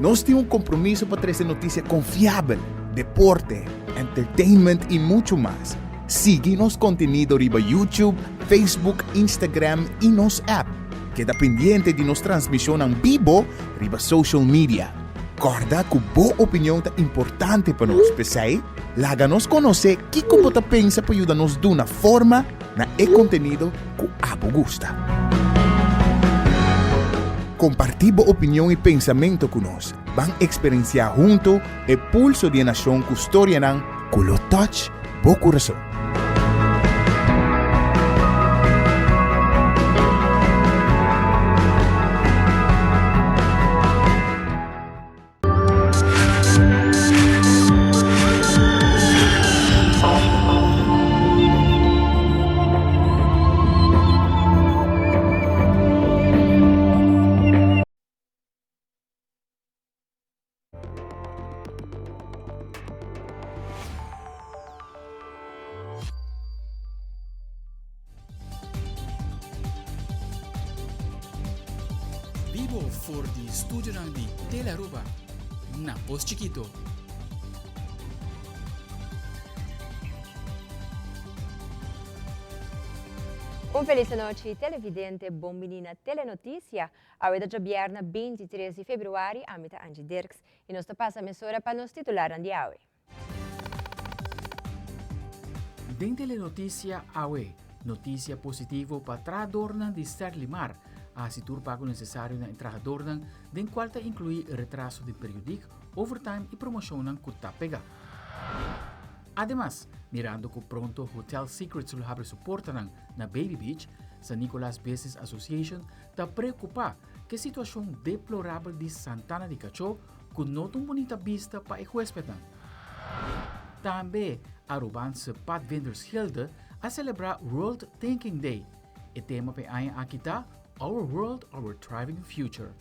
Nos tin un kompromiso pa trese notisia konfiabel, deporte, entertainment i muchu mas. Sigui nos kontenido riba YouTube, Facebook, Instagram i nos app. Keda pendiente di nos transmishonnan bibo riba social media. Kòrda ku bo opinion ta importante pa nos, p'esei laga nos konosé kiko bo ta pensa pa yuda nos duna forma na e kontenido ku abo gusta. Kompartí bo opinion i pensamentu ku nos. Ban eksperensiá huntu e pulso di e nashon ku storianan ku lo touch bo kurason. Bibo for di studionan di Telearuba na Pos Chikito. Un felis anochi televidente, bon bini na Telenoticia. Awe ta djabièrnè 23 di februari, ami ta Angie Dirks y nos ta pasa mesora pa nos titularnan di awe. Den Telenoticia awe, noticia positivo pa trahadornan di Serlimar a haci tur pago necesario na e trahadornan den cual ta inclui retraso den periodiek, overtime y promocionnan cu ta pega. Ademas, mirando cu pronto Hotel Secrets lo habri su portanan na Baby Beach, San Nicolas Business Association ta preocupa cu e situacion deplorabel di Santana di Cachó cu no ta un bunita bista pa e huespednan. Tambe Arubaanse Padvindersgilde a celebra World Thinking Day. E tema pa e aña aki ta Our World, Our Thriving Future.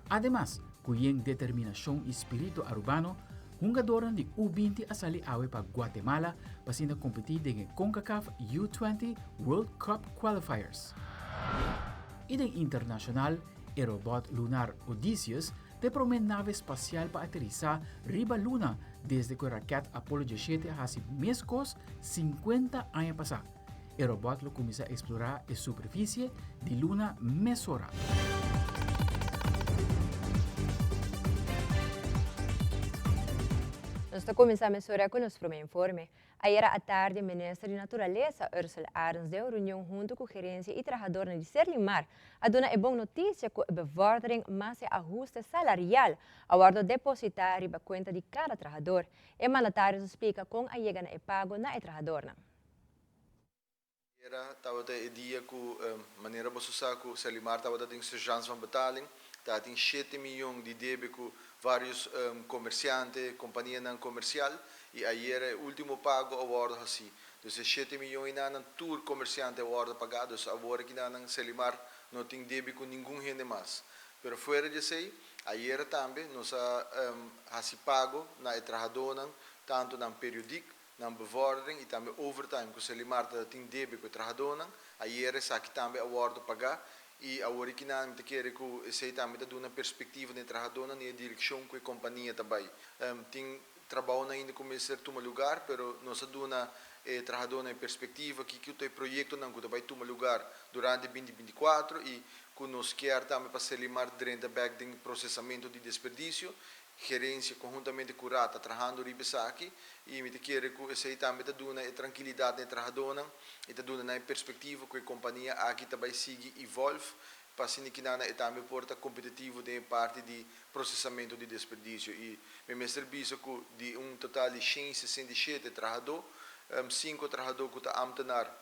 Ademas, cu yen determinacion y spirito Arubano, hungadornan di U 20 a sali awe pa Guatemala pa asina competi den e CONCACAF U20 World Cup Qualifiers. Y den internacional, e robot lunar Odysseus ta e prome nave spacial pa aterisa riba luna desde cu e raket Apollo 17 a haci mescos 50 aña pasa. E robot lo cuminsa explora e superficie di luna mesora. Nos ta cuminsa mesora cu nos prome informe. Ayera atardi Minister di Naturalesa Ursula Arends den un reunion hunto cu gerencia y trahadornan di Serlimar a duna e bon noticia cu e bevordering mas e ahuste salarial a wordo deposita riba cuenta di cada trahador. E mandatario ta splica con a yega na e pago na e trahadornan. Era tabata e dia ku manera boso sa ku Serlimar tabata den surgeance van betaling, tabatin shete miyon di debe ku varios komersiante, kompanianan komersial i ayera e ultimo pago a wòrdu hasí. Dus e shete miyon enanan tur komersiante a wòrdu pagá, dus awor akinanan Serlimar no tin debe ku ningun hende mas. Pero fuera di esei, ayera tambe nos a hasi pago na e trahadónan tantu nan periodik Nan bevordering y tambe overtime cu Selimar ta tin debe cu e trahadornan, ayer esaki tambe a wordo paga y awor y kinan mi ta kere cu esey tambe ta duna perspectiva na e trahadornan y e direccion cu e compania ta bay. Tin trabounan ainda cu mester tuma lugar pero nos a duna e trahadornan e perspectiva kico ta e proyectonan cu ta bay tuma lugar durante 2024 y cu nos kier tambe pa Selimar drenta bek den procesamento di desperdicio. Gerencia conhuntamente cu Raad ta trahando riba esaki y mi ta kere cu esey tambe ta duna e trankilidad na e trahadornan y ta duna nan e perspectiva cu e compania aki ta bay sigui evolve pa asina kinana e tambe por ta competitivo den e parti di procesamento di desperdicio y mi mester bisa cu di un total di 167 trahador, cinco trahador cu ta ambtenaar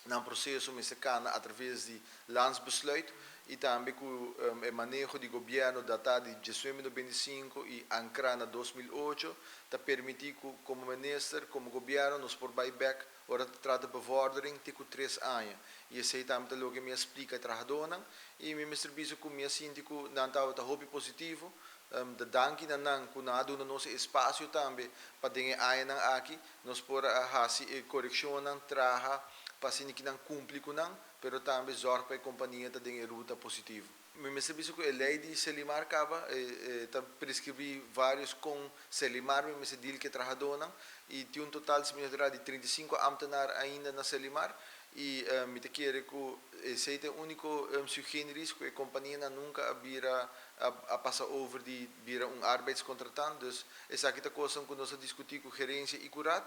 Nan proceso mester cana atraves di Landsbesluit y tambe cu e maneho di gobierno data di 1995 y ancra na 2008 ta permiti cu como minister, como gobierno nos por bay bek ora ta trata bevordering te cu tres aña y esey tambe ta loke mi a splica e trahadornan y mi mester bisa cu mi a sinti cu nan tabata hopi positivo. Ta danki na nan cu nan a duna nos e espacio tambe pa den e añanan aki Nos por a hasi e korekshonnan, traha pa asina ki nan kumpli ku nan, pero tambe zòrg pa e kompania ta den e ruta positivo. Mi mester bisa ku e lei di Selimar kaba e ta preskribí vários kon Selimar mi mester deal ku e trahadónan i tin un total si mi no ta erá di 35 ámtenar ainda na Selimar i mi ta kere ku esei ta e úniko sui generis ku e kompanianan nunka a bira a pasa over di bira un arbeidscontratant dus esaki ta kosnan ku nos a diskutí ku gerensia i ku raad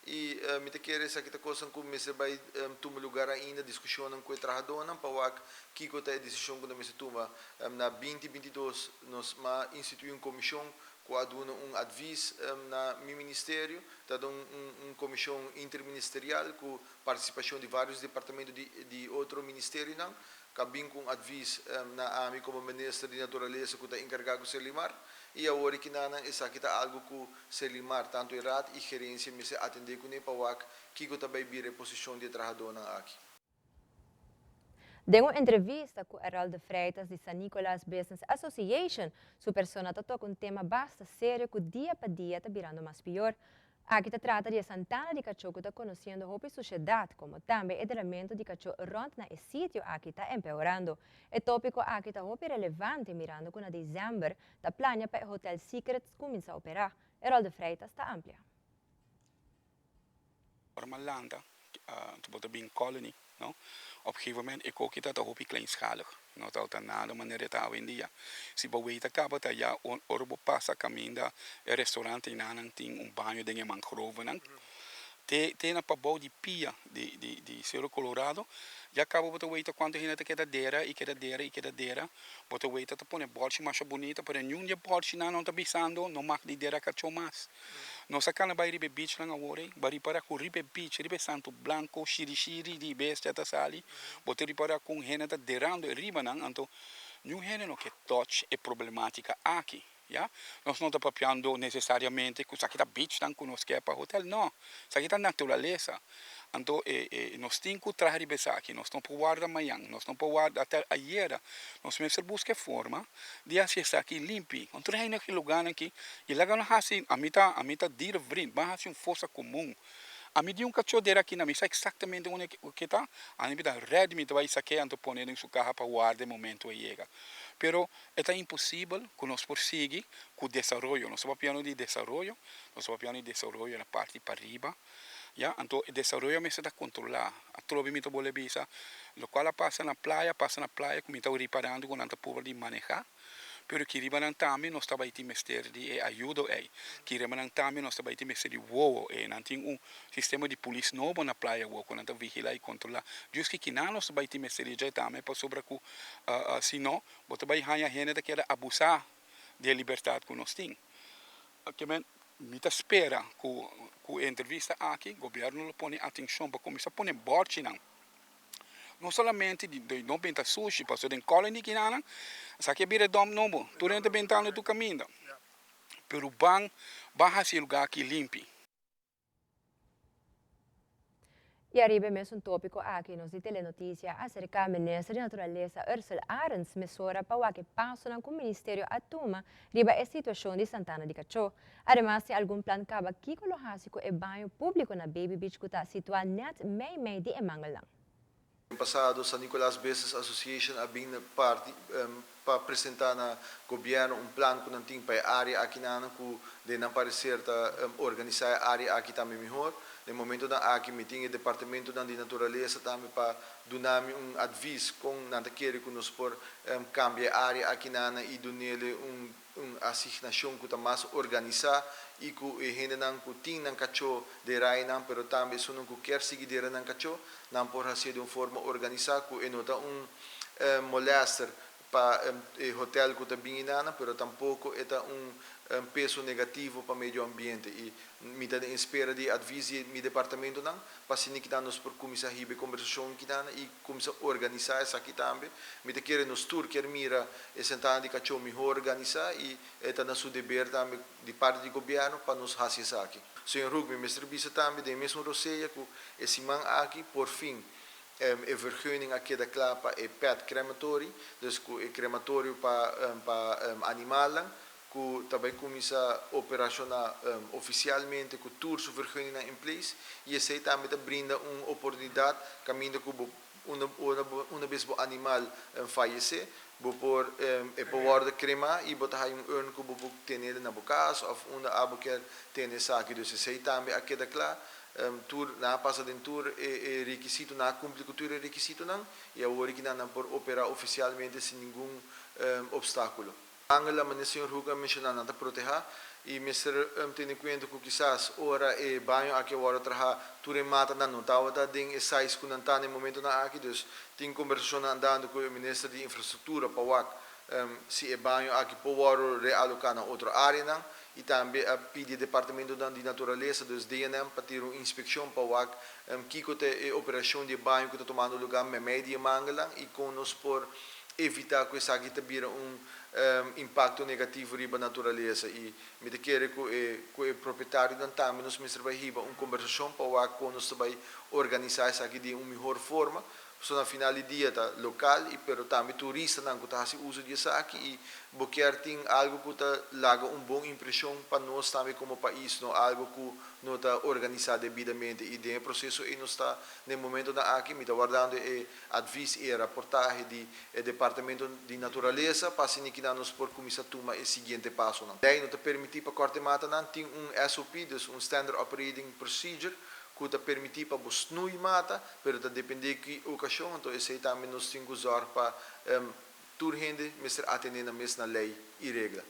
I mi ta kere esaki ta kosnan ku mester bai tuma lugar ainda, diskushonnan ku e trahadónan pa wak kiko ta e desishon ku nan mester tuma. Na 2022 nos a instituí un komishon ku a duna un advis na mi ministerio. Ta un un komishon interministerial ku partisipashon di vários departamento di di otro ministerionan ku a bin ku un advis na ami komo minister di naturalesa ku ta enkargá ku Serlimar. I awor e kinanan esaki ta algu ku Serlimar, tantu e raad i gerensia mester atendé kuné pa wak kiko ta bai bira e posishon di e trahadónan aki. Den un entrevista ku Errol de Freitas di San Nicolas Business Association, su persona ta toka un tema basta serio ku dia pa dia ta birando mas pior. Aki ta trata di e santana di kachó ku ta konosiendo hopi sushedat, komo tambe e deramentu di kachó rònt na e sitio aki ta empeorando. E tópiko aki ta hopi relevante mirando ku na desèmber Ta plania pa e Hotel Secrets cuminsa opera. Erol de Freitas ta amplia. Ora m'a lanta, anto bo ta bin Colony, no? Op gegeven moment e koki ta ta hopi kleinschalig, no ta ta nada manera e ta awendia. Si bo wei ta kaba ta ya ora bo pasa kaminda e restaurant einanan tin un baño den e mangrovenan, te te na pabou di pia di di di Cerro Colorado, ya kaba bo ta wei ta kuantu hende ta keda dera i keda dera i keda dera. Bo ta weta ta pone bòrchi masha bunita, pero niun di e bòrchinan no ta bisando no mag di dera kachó mas. Nos a kana bai riba e beachnan awor ei, bo a ripara ku riba e beach, riba e Santo Blanco, shirishiri di bestia ta sali, bo ta ripara ku un hende ta derando e ribanan, anto niun hende no ke touch e problematica aki, ya. Nos no ta papiando necesariamente ku esaki ta beachnan ku nos ke pa hotel, no, esaki ta naturalesa. Anto e e nos tin ku traha riba esaki, nos no por warda mañan, nos no por warda ata ayera, nos mester buska e forma di hasi esaki limpi. Anto rei na ki lugarnan aki i laga nos hasi, ami ta ami ta dierenvriend, ban hasi un fosa komun. Ami di un kachó dera aki na mi sa eksaktamente unda ke ta, ami ta ready mi ta bai sak'é anto pone den su kaha pa warda e momento e yega. Pero e ta imposibel ku nos por sigui ku desaroyo, nos ta papiando di desaroyo, nos ta papiando di desaroyo na parti pariba. Ya, anto e desaroyo mester ta kontrolá. Atrobe mi ta bolbe bisa, lokual a pasa na playa, pasa na playa ku mi ta riparando ku nan ta purba di manehá, pero ki riba nan tambe nos ta bai tin mester di e ayudo ei. Ki riba nan tambe nos ta bai tin mester di wowo ei. Nan tin un sistema di polis nobo na playa awor ku nan ta vigilá i kontrolá. Djus ki kinan nos ta bai tin mester di dje tambe pasobra ku si no bo ta bai haña hende ta keda abusá di e libertat ku nos tin. Kimen mi ta spera ku ku e entrevista aki gobierno lo pone atencion pa cuminsa pone borchinan no solamente di di no benta sushi pasobra den colony kinanan esaki a bira e dump nobo tur hende ta bentando tur caminda pero ban ban haci e lugar aki limpi. I ariba e mesun tópiko aki nos di Telenotisia a aserká Minister di Naturalesa Ursel Arends mesora pa wak e pasonan ku ministerio a tuma riba e situashon di Santana di Kachó. Ademas tin algun plan kaba kiko lo hasi ku e baño públiko na Baby Beach ku ta situá nèt mei mei di e mangelnan. Den pasado San Nicolas Business Association a bin na parti pa presenta na gobierno un plan cu nan tin pa e area aki nan cu den nan parecer ta organisa e area aki tambe mihor. Den momentonan aki mi tin e departamentonan di naturalesa tambe pa duna mi un advies con nan ta kere cu nos por cambia e area aki nan y dunele un un asignashon ku ta mas organisá i ku e hendenan ku tin nan kachó derá einan pero tambe esunnan ku kier sigui dera nan kachó nan por hasié di un forma organisá ku e no ta un molèster pa e hotèl ku ta bin einanan pero tampoko e ta un peso negativo pa medio ambiente i mi ta den espera di e advis di mi departamentonan pa asina kinan nos por kuminsá hiba e kombersashon kinan i kuminsá organisá esaki tambe. Mi ta kere nos tur kier mira e sentana di kachó mihó organisá i e ta na su deber tambe di parti di gobièrnu pa nos hasi esaki. Señor Hoek, mi mester bisa tambe den e mesun rosea ku e siman aki por fin e vergunning a keda kla pa e pet crematory, dus ku e krematorio pa pa animalnan ku ta bai kuminsá operashoná ofisialmente ku tur su vergunningnan in place i esei tambe ta brinda un oportunidat kaminda ku bo. Unda ora bo una bes bo animal fayesé, bo por e por wòrdu kremá i bo ta haña un urn ku bo por tene na bo kas òf unda abo kier tene esaki. Dus esei tambe a keda kla. Tur nan a pasa den tur e e rekisito, nan a kumpli ku tur e rekisitonan i awor aki nan nan por operá ofisialmente sin ningun opstákulo. Angela, manera señor Hoek a menshoná, nan ta protehá i mester tene kuenta ku kisas ora e baño aki a wòrdu trahá tur e matanan no tabata den e size ku nan ta na e momentonan aki. Dus tin kombersashonnan andando ku e minister di infrastruktura pa wak si e baño aki por wòrdu realoká na otro áreanan i tambe a pidi e departamentonan di naturalesa, dus DNM, pa tira un inspekshon pa wak kiko ta e operashon di e baño ku ta tumando lugá meimei di e mangelnan i kon nos por evitá ku esaki ta bira un impakto negativo riba naturalesa i mi ta kere ku e ku e propietarionan tambe nos mester bai hiba un kombersashon pa wak kon nos ta bai organisá esaki den un mihor forma. Pasobra na final di dia ta lokal i pero tambe turistanan ku ta hasi uso di esaki i bo kier tin algu ku ta laga un bon impreshon pa nos tambe komo pais no algu ku no ta organisá debidamente i den e proseso ei nos ta na e momentonan aki mi ta wardando e advis i e raportahe di e Departamento di Naturalesa pa asina kinan nos por kuminsá tuma e siguiente pasonan. Lei no ta permití pa kòrta e matanan. Tin un SOP, dus un Standard Operating Procedure, ku ta permití pa bo snui mata, pero ta dependé ki okashon, anto esei tambe nos tin ku zòrg pa tur hende mester atené nan mes na lei i regla.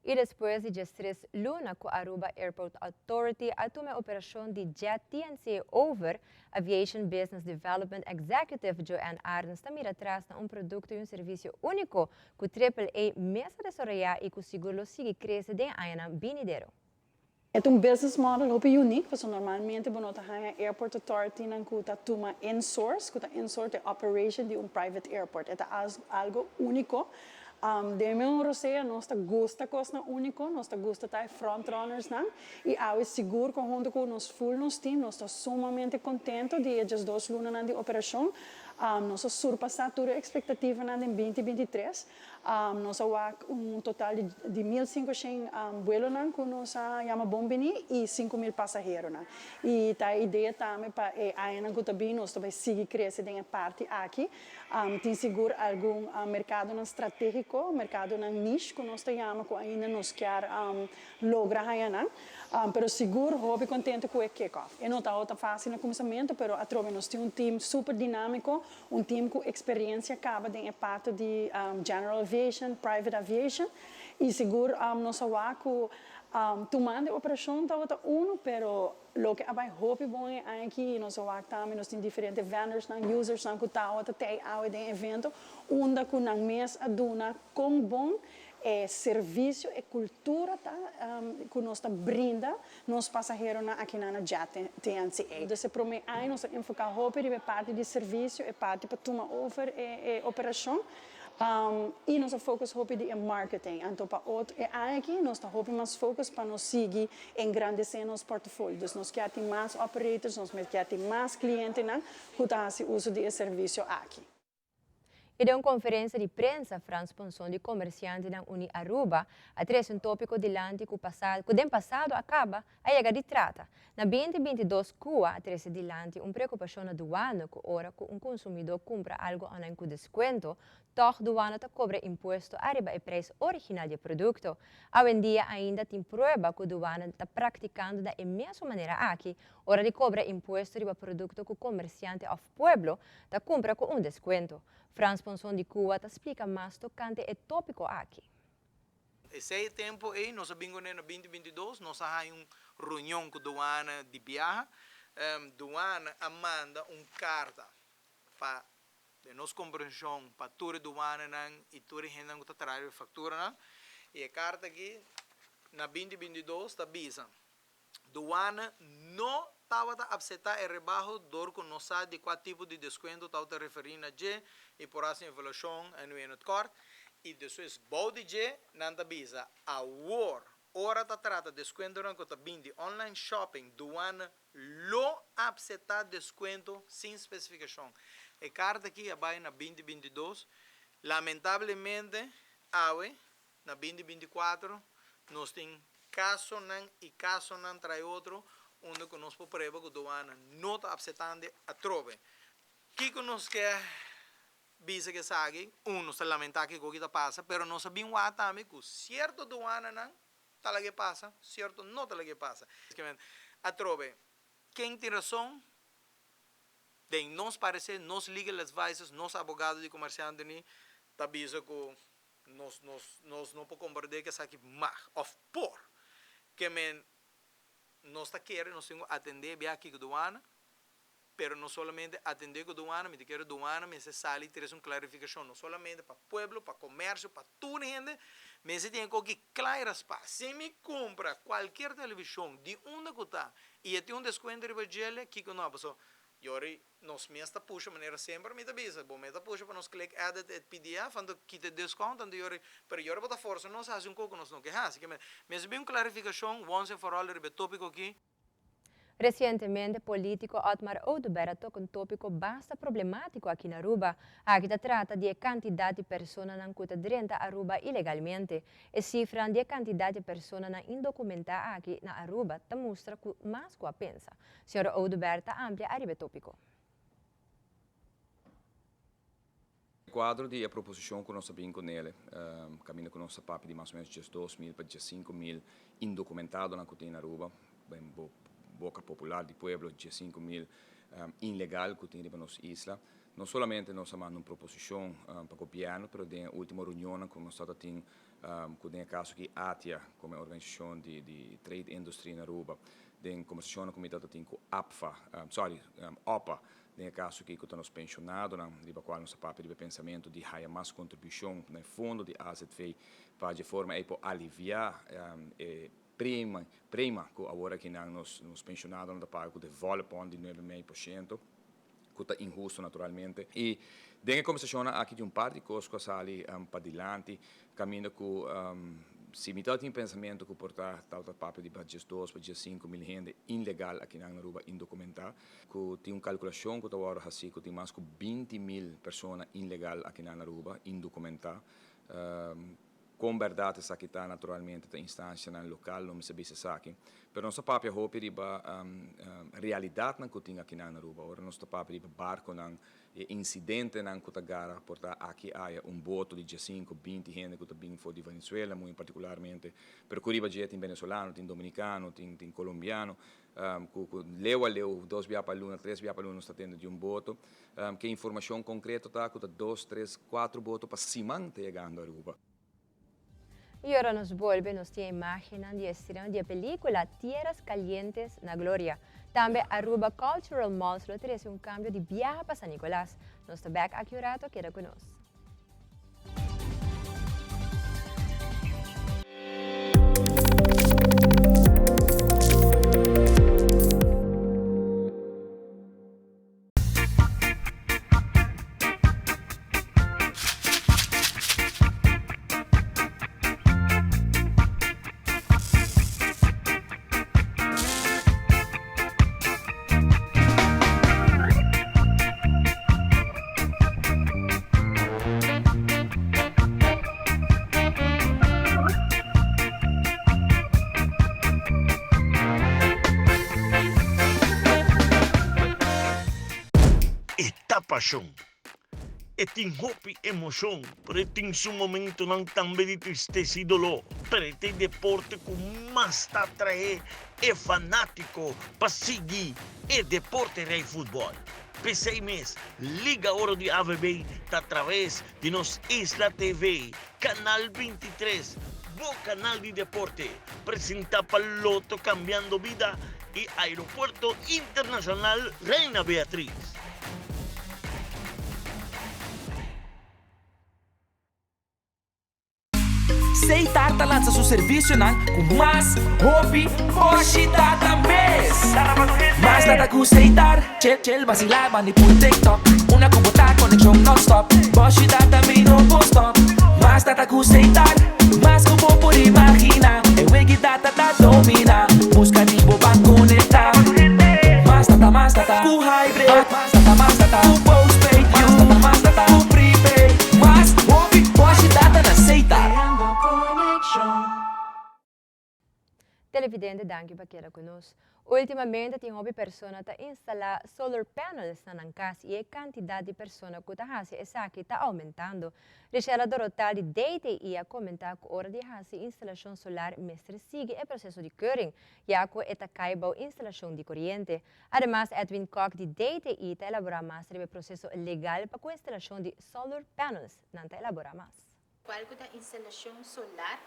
Y despues di 13 luna cu Aruba Airport Authority a tuma e operacion di Jet TNCA over, Aviation Business Development Executive Joanne Arends ta mira atras na un producto y un servicio unico cu Triple A mes a desaroya y cu sigur lo sigui crece den añanan binidero. E ta un business model hopi unique, pasobra normalmente bo no ta haña airport authority nan cu ta tuma insource, cu ta insource e operation di un private airport. E ta algo unico. Den mi rosea nos ta gusta cosnan unico, nos ta gusta ta e front runners nan y awe sigur conhunto cu nos full nos team nos ta sumamente contento di e 12 lunanan di operacion. Nos a surpasa tur e expectativanan den 2023. Nos a wak un total di di 1500 buelonan ku nos a yama bon bini i 5000 pasaheronan. I ta e idea tambe pa e añanan ku ta bini nos ta bai sigui krese den e parti aki. Tin sigur algun merkadonan stratégiko, merkadonan niche ku nos ta yama ku ainda nos kier logra haña nan. Pero sigur hopi kontento ku e kick off. E no tabata fásil na kuminsamentu pero atrobe nos tin un team super dinámiko. Un team cu experiencia caba den e parto di general aviation, private aviation y sigur nos a wak cu tumando e operacion tabata uno pero loke a bay hopi bon e aña aki y nos a wak tambe nos tin diferente vendorsnan, usersnan cu tabata tey awe den e evento unda cu nan mes a duna con bon e servicio, e cultura ta cu nos ta brinda nos pasaheronan akinan na Jet TNCA. Dus e prome aña nos a enfoca hopi riba e parti di servicio, e parti pa tuma over e operacion y nos a focus hopi di e marketing. Anto pa otro e aña aki nos ta hopi mas focus pa nos sigui engrandece nos portafolio. Dus nos kier tin mas operators, nos kier tin mas clientenan cu ta haci uso di e servicio aki. Y den un conferencia di prensa, Frans Ponson di Comerciantenan Uni Aruba a trece un topico dilanti cu pasado, cu den pasado a caba a yega di trata. Na 2022 CUA a trece dilanti un preocupacion na douane cu ora cu un consumidor cumpra algo online cu descuento, toch douane ta cobra impuesto ariba e prijs original di e producto. Awendia ainda tin prueba cu douane ta practicando na e mesun manera aki, ora di cobra impuesto riba producto cu comerciante of pueblo ta cumpra cu un descuento. Frans Ponson di CUA ta splica mas tocante e topico aki. Esei tempo ei nos a bin kuné na 2022, nos a haña un reunion ku douane di biaha. Douane a manda un karta pa, den nos komprenshon, pa tur e douanenan i tur e hendenan ku ta traha riba e fakturanan. I e karta aki na 2022 ta bisa, Douane no tabata apseptá e rebaho dor ku no sa di kua tipo di deskuento tabata referí na dje i por hasi evaluashon en nu in het kort i despues bou di dje nan ta bisa awor ora ta trata deskuentonan ku ta bin di online shopping douane lo apseptá deskuento sin spesifikashon. E karta aki a bai na 2022. Lamentablemente awe na 2024 nos tin kasonan i kasonan tras otro unda ku nos por prueba ku douane no ta apseptando atrobe. Kiko nos ke bisa ku esaki? Un, nos ta lamentá kiko ki ta pasa, pero nos a bin wak tambe ku sierto duananan ta laga e pasa, sierto no ta laga e pasa. Atrobe, ken tin rason? Den nos parecer, nos legal advisors, nos abogado di comerciante ni ta bisa cu nos nos nos no por comprende cu esaki mag of por. Ke men nos ta kere nos tin cu atende bia aki cu douane, pero no solamente atende cu douane, mi ta kere douane mester sali y trece un clarificacion, no solamente pa pueblo, pa comercio, pa tur hende, mester tin e koki cla y raspa. Si mi cumpra cualkier television di unda cu ta y e tin un descuento riba djele, kico no? Pasobra yori nos mes ta pusha manera semper mi ta bisa, bo mes ta pusha pa nos click edit e pdf anto kita e discount anto yori, pero yori bo ta forsa nos haci un co cu nos no ke haci. Mester bin un clarificacion once and for all riba e topico aki. Recientemente politico Otmar Oduber a toca un topico basta problematico aki na Aruba. Aki ta trata di e cantidad di personanan cu ta drenta Aruba ilegalmente. E cifranan di e cantidad di personanan indocumenta aki na Aruba ta mustra cu mas cu a pensa. Señor Oduber ta amplia ariba e topico. Cuadro di e proposicion cu nos a bin cu nele, caminda cu nos a papia di mas o menos 12.000 pa 15.000 indocumentadonan cu tin na Aruba, den boca popular di pueblo 15.000 ilegal cu tin riba nos isla. No solamente nos a manda un proposicion pa gobierno, pero den e ultimo reunionnan cu nos tabata tin cu den e caso aki ATIA como e organisacion di trade industry na Aruba, den conversacionnan cu mi tabata tin cu APFA, sorry, OPA, Den e kaso aki ku ta nos penshonadonan riba kual nos ta papia riba e pensamentu di haya mas kontribushon na e fondo di AZV pa dje forma ei por aliviá e prema prema ku awor akinan nos nos penshonadonan ta paga ku ta e volle pond di nuebe mei por shento ku ta inhusto naturalmente. I den e kombersashonnan aki tin un par di kos ku a sali padilanti Caminda cu si mi tabatin pensamiento cu por ta tabata papia di 12 pa 15.000 hende ilegal akinan na Aruba indocumenta, cu tin un calculacion cu ta wordo haci cu tin mas cu 20.000 persona ilegal akinan na Aruba indocumenta. Con berdad esaki ta naturalmente ta instancianan local lo mester bisa esaki, pero nos ta papia hopi riba realidadnan cu tin akinan na Aruba. Ora nos ta papia riba barconan E incidentenan cu ta gara por ta aki aya un boto di diesinco, 20 hende cu ta bin for di Venezuela muy particularmente, pero cu riba dje tin venezolano, tin dominicano, tin tin colombiano, cu cu leu a leu, dos bia pa luna, tres bia pa luna nos ta tende di un boto. Ke informacion concreto ta cu ta dos, tres, cuatro boto pa siman ta yegando Aruba. Y ora nos bolbe nos tin e imagennan di e estreno di e pelicula Tierras Calientes na Gloria. Tambe Aruba Cultural Malls lo trece un cambio di biaha pa San Nicolas. Nos ta bek aki un rato, keda cu nos. E ta pashon. E tin hopi emoshon, pero e tin su momentonan tambe di tristesa i doló. Pero e ta e deporte ku mas ta atraé e fanátiko pa sigui e deporte rei futbòl. P'esei mes, Liga Oro di AVB ta atraves di nos Isla TV, Kanal 23, bo kanal di deporte, presentá pa Lotto Cambiando Bida i Aeropuerto Internacional Reina Beatriz. Seitar ta lansa su servisionan ku mas hopi boshi data mes. Mas data ku Seitar, chill chill basila bandi pul TikTok. Una ku bo ta konekshon non-stop, boshi data mi no por stop. Mas data ku Seitar, mas ku bo por imagina. E wegi data ta domina, buska di bo ban konekta. Mas data, mas data ku hybrid, mas data, mas data ku postpaid, mas data, mas data ku prepaid. Mas hopi boshi data na Seitar. Te. Televidente, danki pa keda cu nos. Ultimamente tin hopi persona ta instala solar panels na nan cas y e cantidad di persona cu ta haci esaki ta aumentando. Richella Dorotal di DTI a comenta cu ora di haci instalacion solar mester sigui e proceso di keuring, ya cu e ta cay bou instalacion di coriente. Ademas Edwin Kok di DTI ta elabora mas riba e proceso legal pa cu instalacion di solar panels. Nan ta elabora mas. Cual cu ta instalacion solar,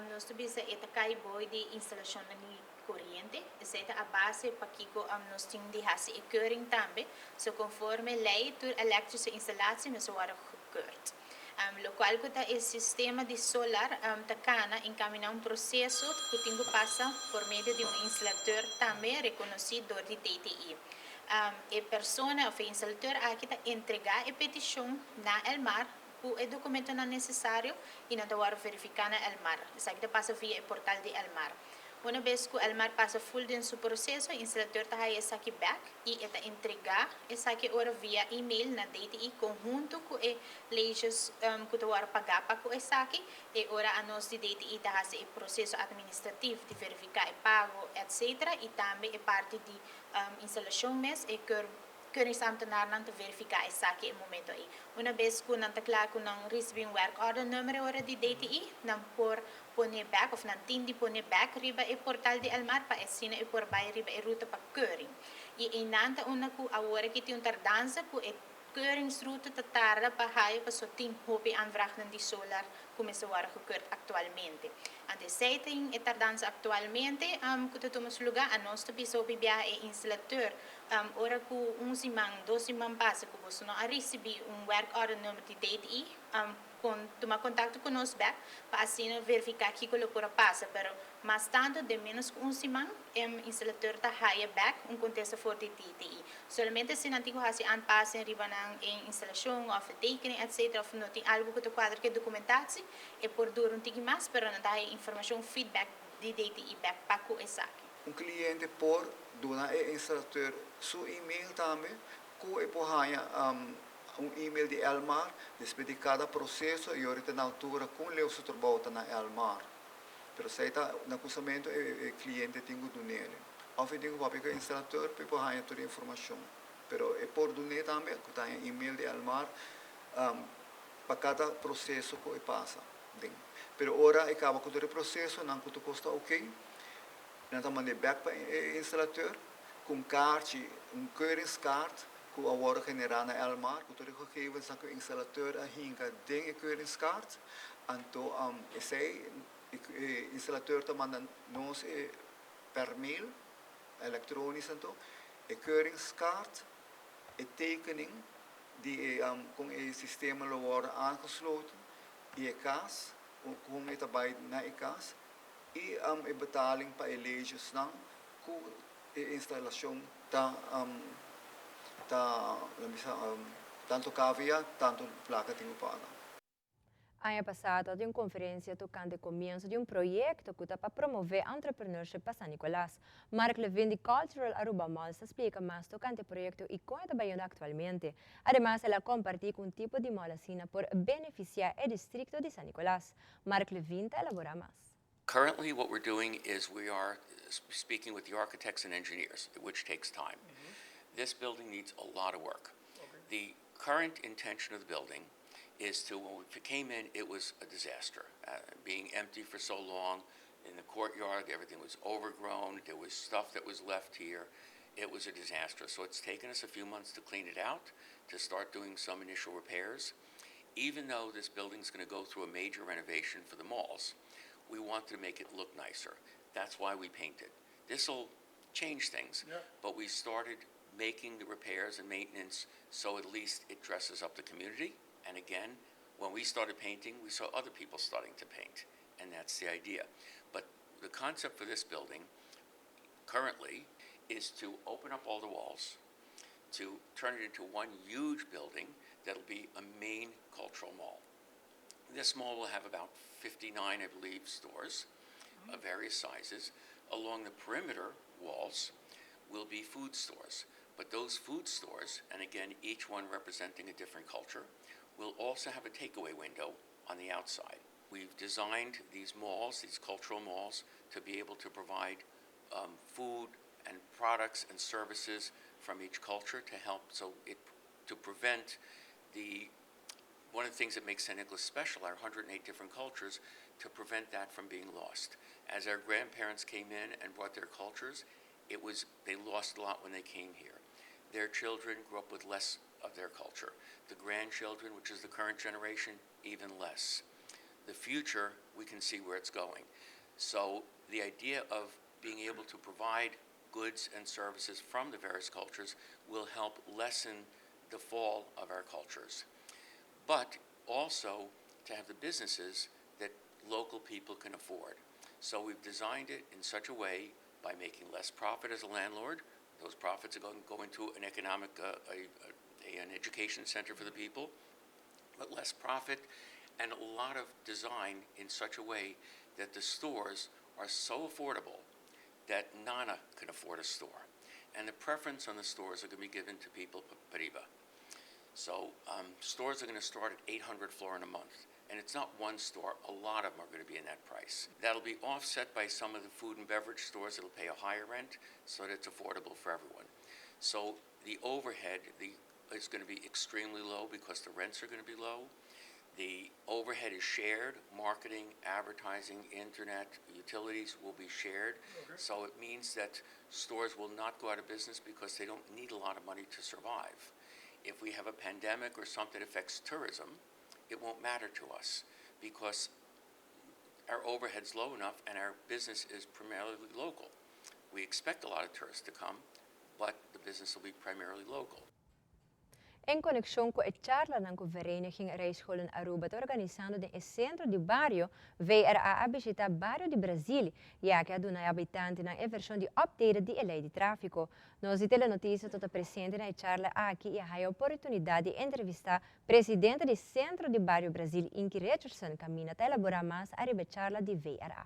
nos ta bisa e ta cay boy di instalacionnan di coriente. Esey ta a base pakico nos tin di haci e keuring tambe. So conforme ley tur electrische instalatie mester wordo gekeurd. Locual cu ta e sistema di solar ta cana encamina un proceso cu tin cu pasa por medio di un instalateur tambe reconoci door di DTI. E persona of e instalateur aki ta entrega e peticion na Elmar ku e dokumentonan nesesario i nan ta wòrdu verifiká na Elmar. Esaki ta pasa via e portal di Elmar. Una bes ku Elmar pasa ful den su proseso, e instalateur ta haya esaki bèk i e ta entregá esaki ora via email na DTI konhunto ku e leges ku ta wòrdu pagá pa ku esaki. E ora anos di DTI ta hasi e proseso administratif di verifiká e pago etc. I tambe e parti di instalashon mes, e keur. Keuringsambtenarnan ta verifiká esaki e momento ei. Una bes ku nan ta kla ku nan risibí un werkordernummer e ora di DTI, nan por pone bèk òf nan tin di pone bèk riba e portal di Elmar pa asina e por bai riba e ruta pa keuring. I einan ta unda ku awor aki tin un tardansa ku e keuringsruta ta tarda pa haya paso tin hopi aanvraagnan di solar ku mester wòrdu gekeurd aktualmente. Anto esei tin e tardansa aktualmente ku ta tuma su lugá. Anos ta bisa hopi biaha e instalateur Ora ku un siman, dos siman pasa ku boso no a risibí un werkordernummer di DTI, kon tuma kontakto ku nos bèk pa asina verifiká kiko lo por a pasa. Pero mas tantu den ménos ku un siman e instalateur ta haya bèk un kontesta for di DTI. Solamente si nan tin ku hasi aanpassing riba nan e instalashon òf e tekening etcetera òf no tin algu ku ta kuadra ku e dokumentatie, e por dura un tiki mas pero nan ta haya informashon, feedback, di DTI bèk pa ku esaki. Un cliente por duna e instalateur su email tambe cu e por haña un email di Elmar despues di cada proceso y ora ta na altura con leu su trabou ta na Elmar. Pero esey ta na cusamentu e cliente tin cu dunele. Of e tin cu papia cu e instalateur pa e por haña tur e informacion. Pero e por dune tambe cu ta haña email di Elmar pa cada proceso cu e pasa den. Pero ora e caba cu tur e procesonan cu tur cos ta ok, Nan ta mand'é bèk pa e instalateur ku un kaarchi, un keuringskaart ku a wòrdu generá na Elmar ku tur e gegevensnan ku e instalateur a hinka den e keuringskaart. Anto esei e instalateur ta manda nos e per mail elektronisch anto e keuringskaart, e tekening di e kon e sistema lo wòrdu aangesloten i e kas, kon e ta bai na e kas. I e betaling pa e legesnan ku e instalashon ta ta bisa tantu kavia tantu plaka tin ku paga. Aña pasá tabatin un konferensia tokante komienso di un proyekto ku ta pa promové entrepreneurship pa San Nicolas. Mark Levin di Cultural Aruba Malls ta splika mas tokante e proyekto i kon e ta bayendo aktualmente. Ademas el a kompartí ku un tipo di mall asina por benefisiá e distrikto di San Nicolas. Mark Levin ta elabora mas. Currently what we're doing is we are speaking with the architects and engineers, which takes time. Mm-hmm. This building needs a lot of work. Okay. The current intention of the building is to, when we came in, it was a disaster. Uh, being empty for so long in the courtyard, everything was overgrown, there was stuff that was left here. It was a disaster. So it's taken us a few months to clean it out, to start doing some initial repairs. Even though this building's going to go through a major renovation for the malls, we wanted to make it look nicer. That's why we painted. This'll change things, yeah. but we started making the repairs and maintenance so at least it dresses up the community. And again, when we started painting, we saw other people starting to paint, and that's the idea. But the concept for this building currently is to open up all the walls, to turn it into one huge building that'll be a main cultural mall. This mall will have about 59, I believe, stores of various sizes. Along the perimeter walls will be food stores. But those food stores, and again, each one representing a different culture, will also have a takeaway window on the outside. We've designed these malls, these cultural malls, to be able to provide food and products and services from each culture to help so it to prevent the one of the things that makes San Nicolas special, our 108 different cultures, to prevent that from being lost. As our grandparents came in and brought their cultures, it was they lost a lot when they came here. Their children grew up with less of their culture. The grandchildren, which is the current generation, even less. The future, we can see where it's going. So the idea of being able to provide goods and services from the various cultures will help lessen the fall of our cultures. But also to have the businesses that local people can afford. So we've designed it in such a way by making less profit as a landlord. Those profits are going to go into an economic, a, an education center for the people, but less profit and a lot of design in such a way that the stores are so affordable that Nana can afford a store. And the preference on the stores are going to be given to people pariba. So stores are going to start at 800 florin a month. And it's not one store, a lot of them are going to be in that price. That'll be offset by some of the food and beverage stores that'll pay a higher rent so that it's affordable for everyone. So the overhead is going to be extremely low because the rents are going to be low. The overhead is shared. Marketing, advertising, internet, utilities will be shared. So it means that stores will not go out of business because they don't need a lot of money to survive. If we have a pandemic or something that affects tourism, it won't matter to us because our overhead's low enough and our business is primarily local. We expect a lot of tourists to come, but the business will be primarily local. En konekshon ku e charla ku Vereniging Rijscholen Aruba ta organisando den sentro di bario, VRA a bishitá bario di Brasil i aki a duna habitantenan e vershon di update di lei di tráfiko. Nos Telenotisia tabata presente na charla aki i a haña oportunidat di entrevistá presidente di Sentro di Bario Brasil, Inky Richardson, kaminda ta elaborá mas riba charla di VRA.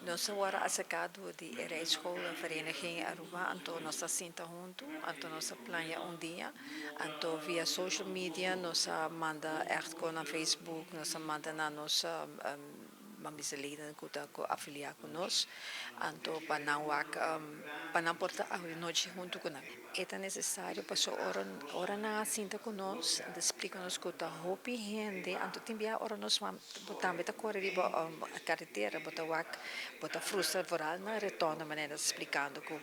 Nos awor a aserká di Rijscholenvereniging Aruba, anto nos a sinta huntu, anto nos a plania un dia, anto via social media nos a manda echt na Facebook, nos a manda na nos leden ku ta afiliá ku nos, anto pa nan wak pa nan por ta anochi huntu ku nan. E ta nesesario paso ora ora nan sinta ku nos, anto splika nos ku ta hopi hende, anto tin bia ora nos tambe ta kore riba karetera, bo ta wak, bo ta frustra vooral na rotonde manera splikando ku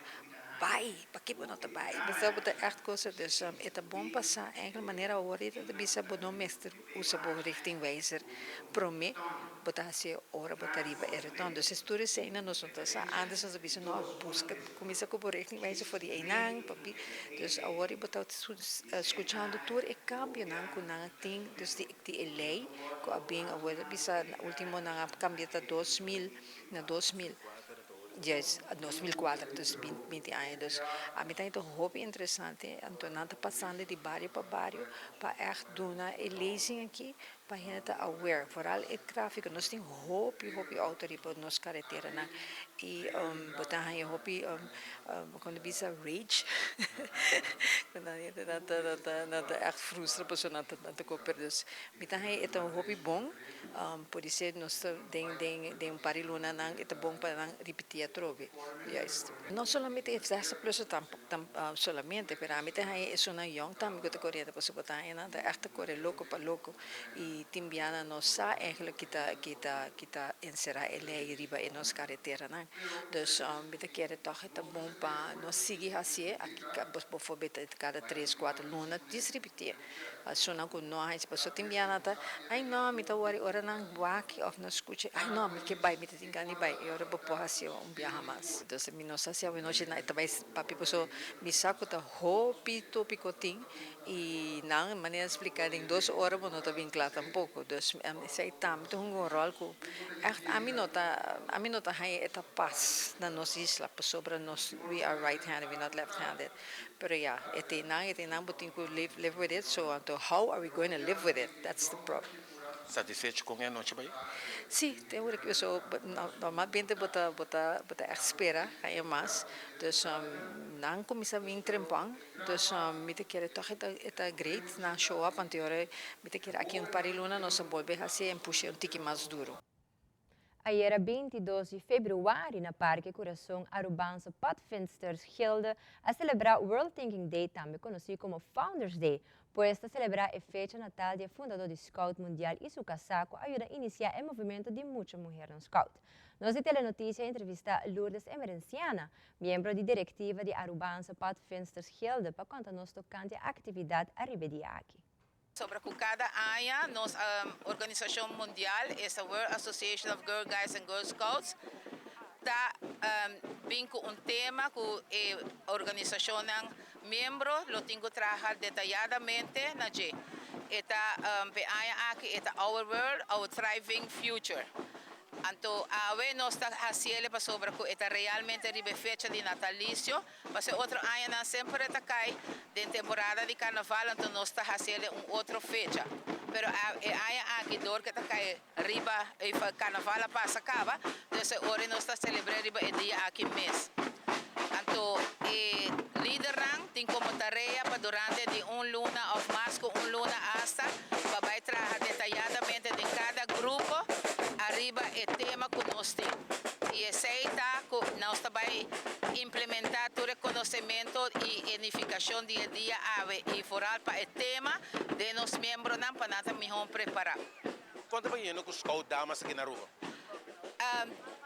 bai, pakiko no ta bai? Bijvoorbeeld echt kos, dus e ta bon pasa eigenlijk manera awor ta bisa bo no mester usa bo richtingwijzer promé bo ta hasi ora bo ta riba e rotonde. Dus tur esei nos no ta sa antes nos bisa no buska kuminsá ku bo richtingwijzer for di einan papi. Dus awor bo ta skuchando tur e kambionan ku nan tin dus di lei ku a bin awor bisa último nan a kambia ta 2000 na 2000. Yes, 2004, dus 20 aña. Dus ami ta haña hopi interesante. Anto nan ta pasando di bario pa bario pa echt duna e lezing aki pa hende ta aware. Vooral e tráfiko. Nos tin hopi hopi outo riba nos kareteranan. I bo ta haña hopi kon bisa rage. Nan ta echt frustra paso nan ta koper. Dus mi ta haña e ta hopi bon. Por esei nos den den den un par di lunanan e ta bon pa nan ripití atrobe. Juist. No solamente e 60 plus tam, solamente, pero ami ta haña esunnan yong tambe ku ta koriendo paso bo ta haña nan ta echt kore loko pa loko i tin biaha no sa eigenlijk kita enserá e lei riba e nos kareteranan. Dus mi ta kere toch ta bon pa nos sigui hasié aki bijvoorbeeld kada 3, 4 luna djis ripití. Esunnan ku no haña paso tin biaha ta ai no mi ta wòri ora nan wak òf nan skucha ai no mi ke bai mi ta tin gana di bai i ora bo por hasi un biaha mas. Dus mi no sa si awenochi nan ta bai papia paso mi sa ku ta hopi tópiko tin i nan manera splika den 2 ora bo no ta bin kla tampoko. Dus esei tambe ta hunga un ròl ku echt ami no ta haña e ta pas na nos isla pasobra nos we are right handed, we not left handed. Pero ja, e ta nan bo tin ku live with it. So anto how are we going to live with it? That's the problem. Satisfecho con e anochi bay? Sí, te ora cu so normalmente bo ta bo ta bo ta echt spera haña mas. Dus nan cuminsa bin trempan, dus mi ta kere toch e ta e ta great nan show up anto ora mi ta kere aki un par di luna nos a bolbe haci en pusha un tiki mas duro. Ayera 22 di februari na Parke Curason Arubaanse Padvindsters Gilde a celebra World Thinking Day tambe conoci como Founders Day, pues ta celebra e fecha natal di e fundador di Scout Mundial y su casá cu a yuda inicia e movimento di mucha muhernan Scout. Nos di Telenoticia a entrevista Lourdes Emerenciana, miembro di directiva di Arubaanse Padvindsters Gilde pa conta nos tocante e actividad ariba e dia aki. Sobra cu cada aña nos organisacion mundial, esta World Association of Girl Guides and Girl Scouts, ta bin cu un tema cu e organisacionnan miembro lo tin cu traha detayadamente na dje. E ta p'e aña aki e ta Our World, Our Thriving Future. Anto awe nos ta haciele pasobra cu e ta realmente riba e fecha di natalicio. Pasobra otro añanan semper e ta cay den temporada di carnaval anto nos ta haciele un otro fecha. Pero e aña aki dor cu e ta cay riba e carnaval a pasa caba, dus e ora nos ta celebre riba e dia aki mes. Anto e lidernan tin como tarea pa durante di un luna of mas cu un luna hasta pa bay traha detayadamente den cada grupo ariba e tema cu nos tin. Y esey ta cu nos ta bay implementa tur e conocemento y e nificacion di e dia awe y vooral pa e tema den nos miembronan pa nan ta mihor prepara. Con ta bayendo cu Scout Damas aki na Aruba?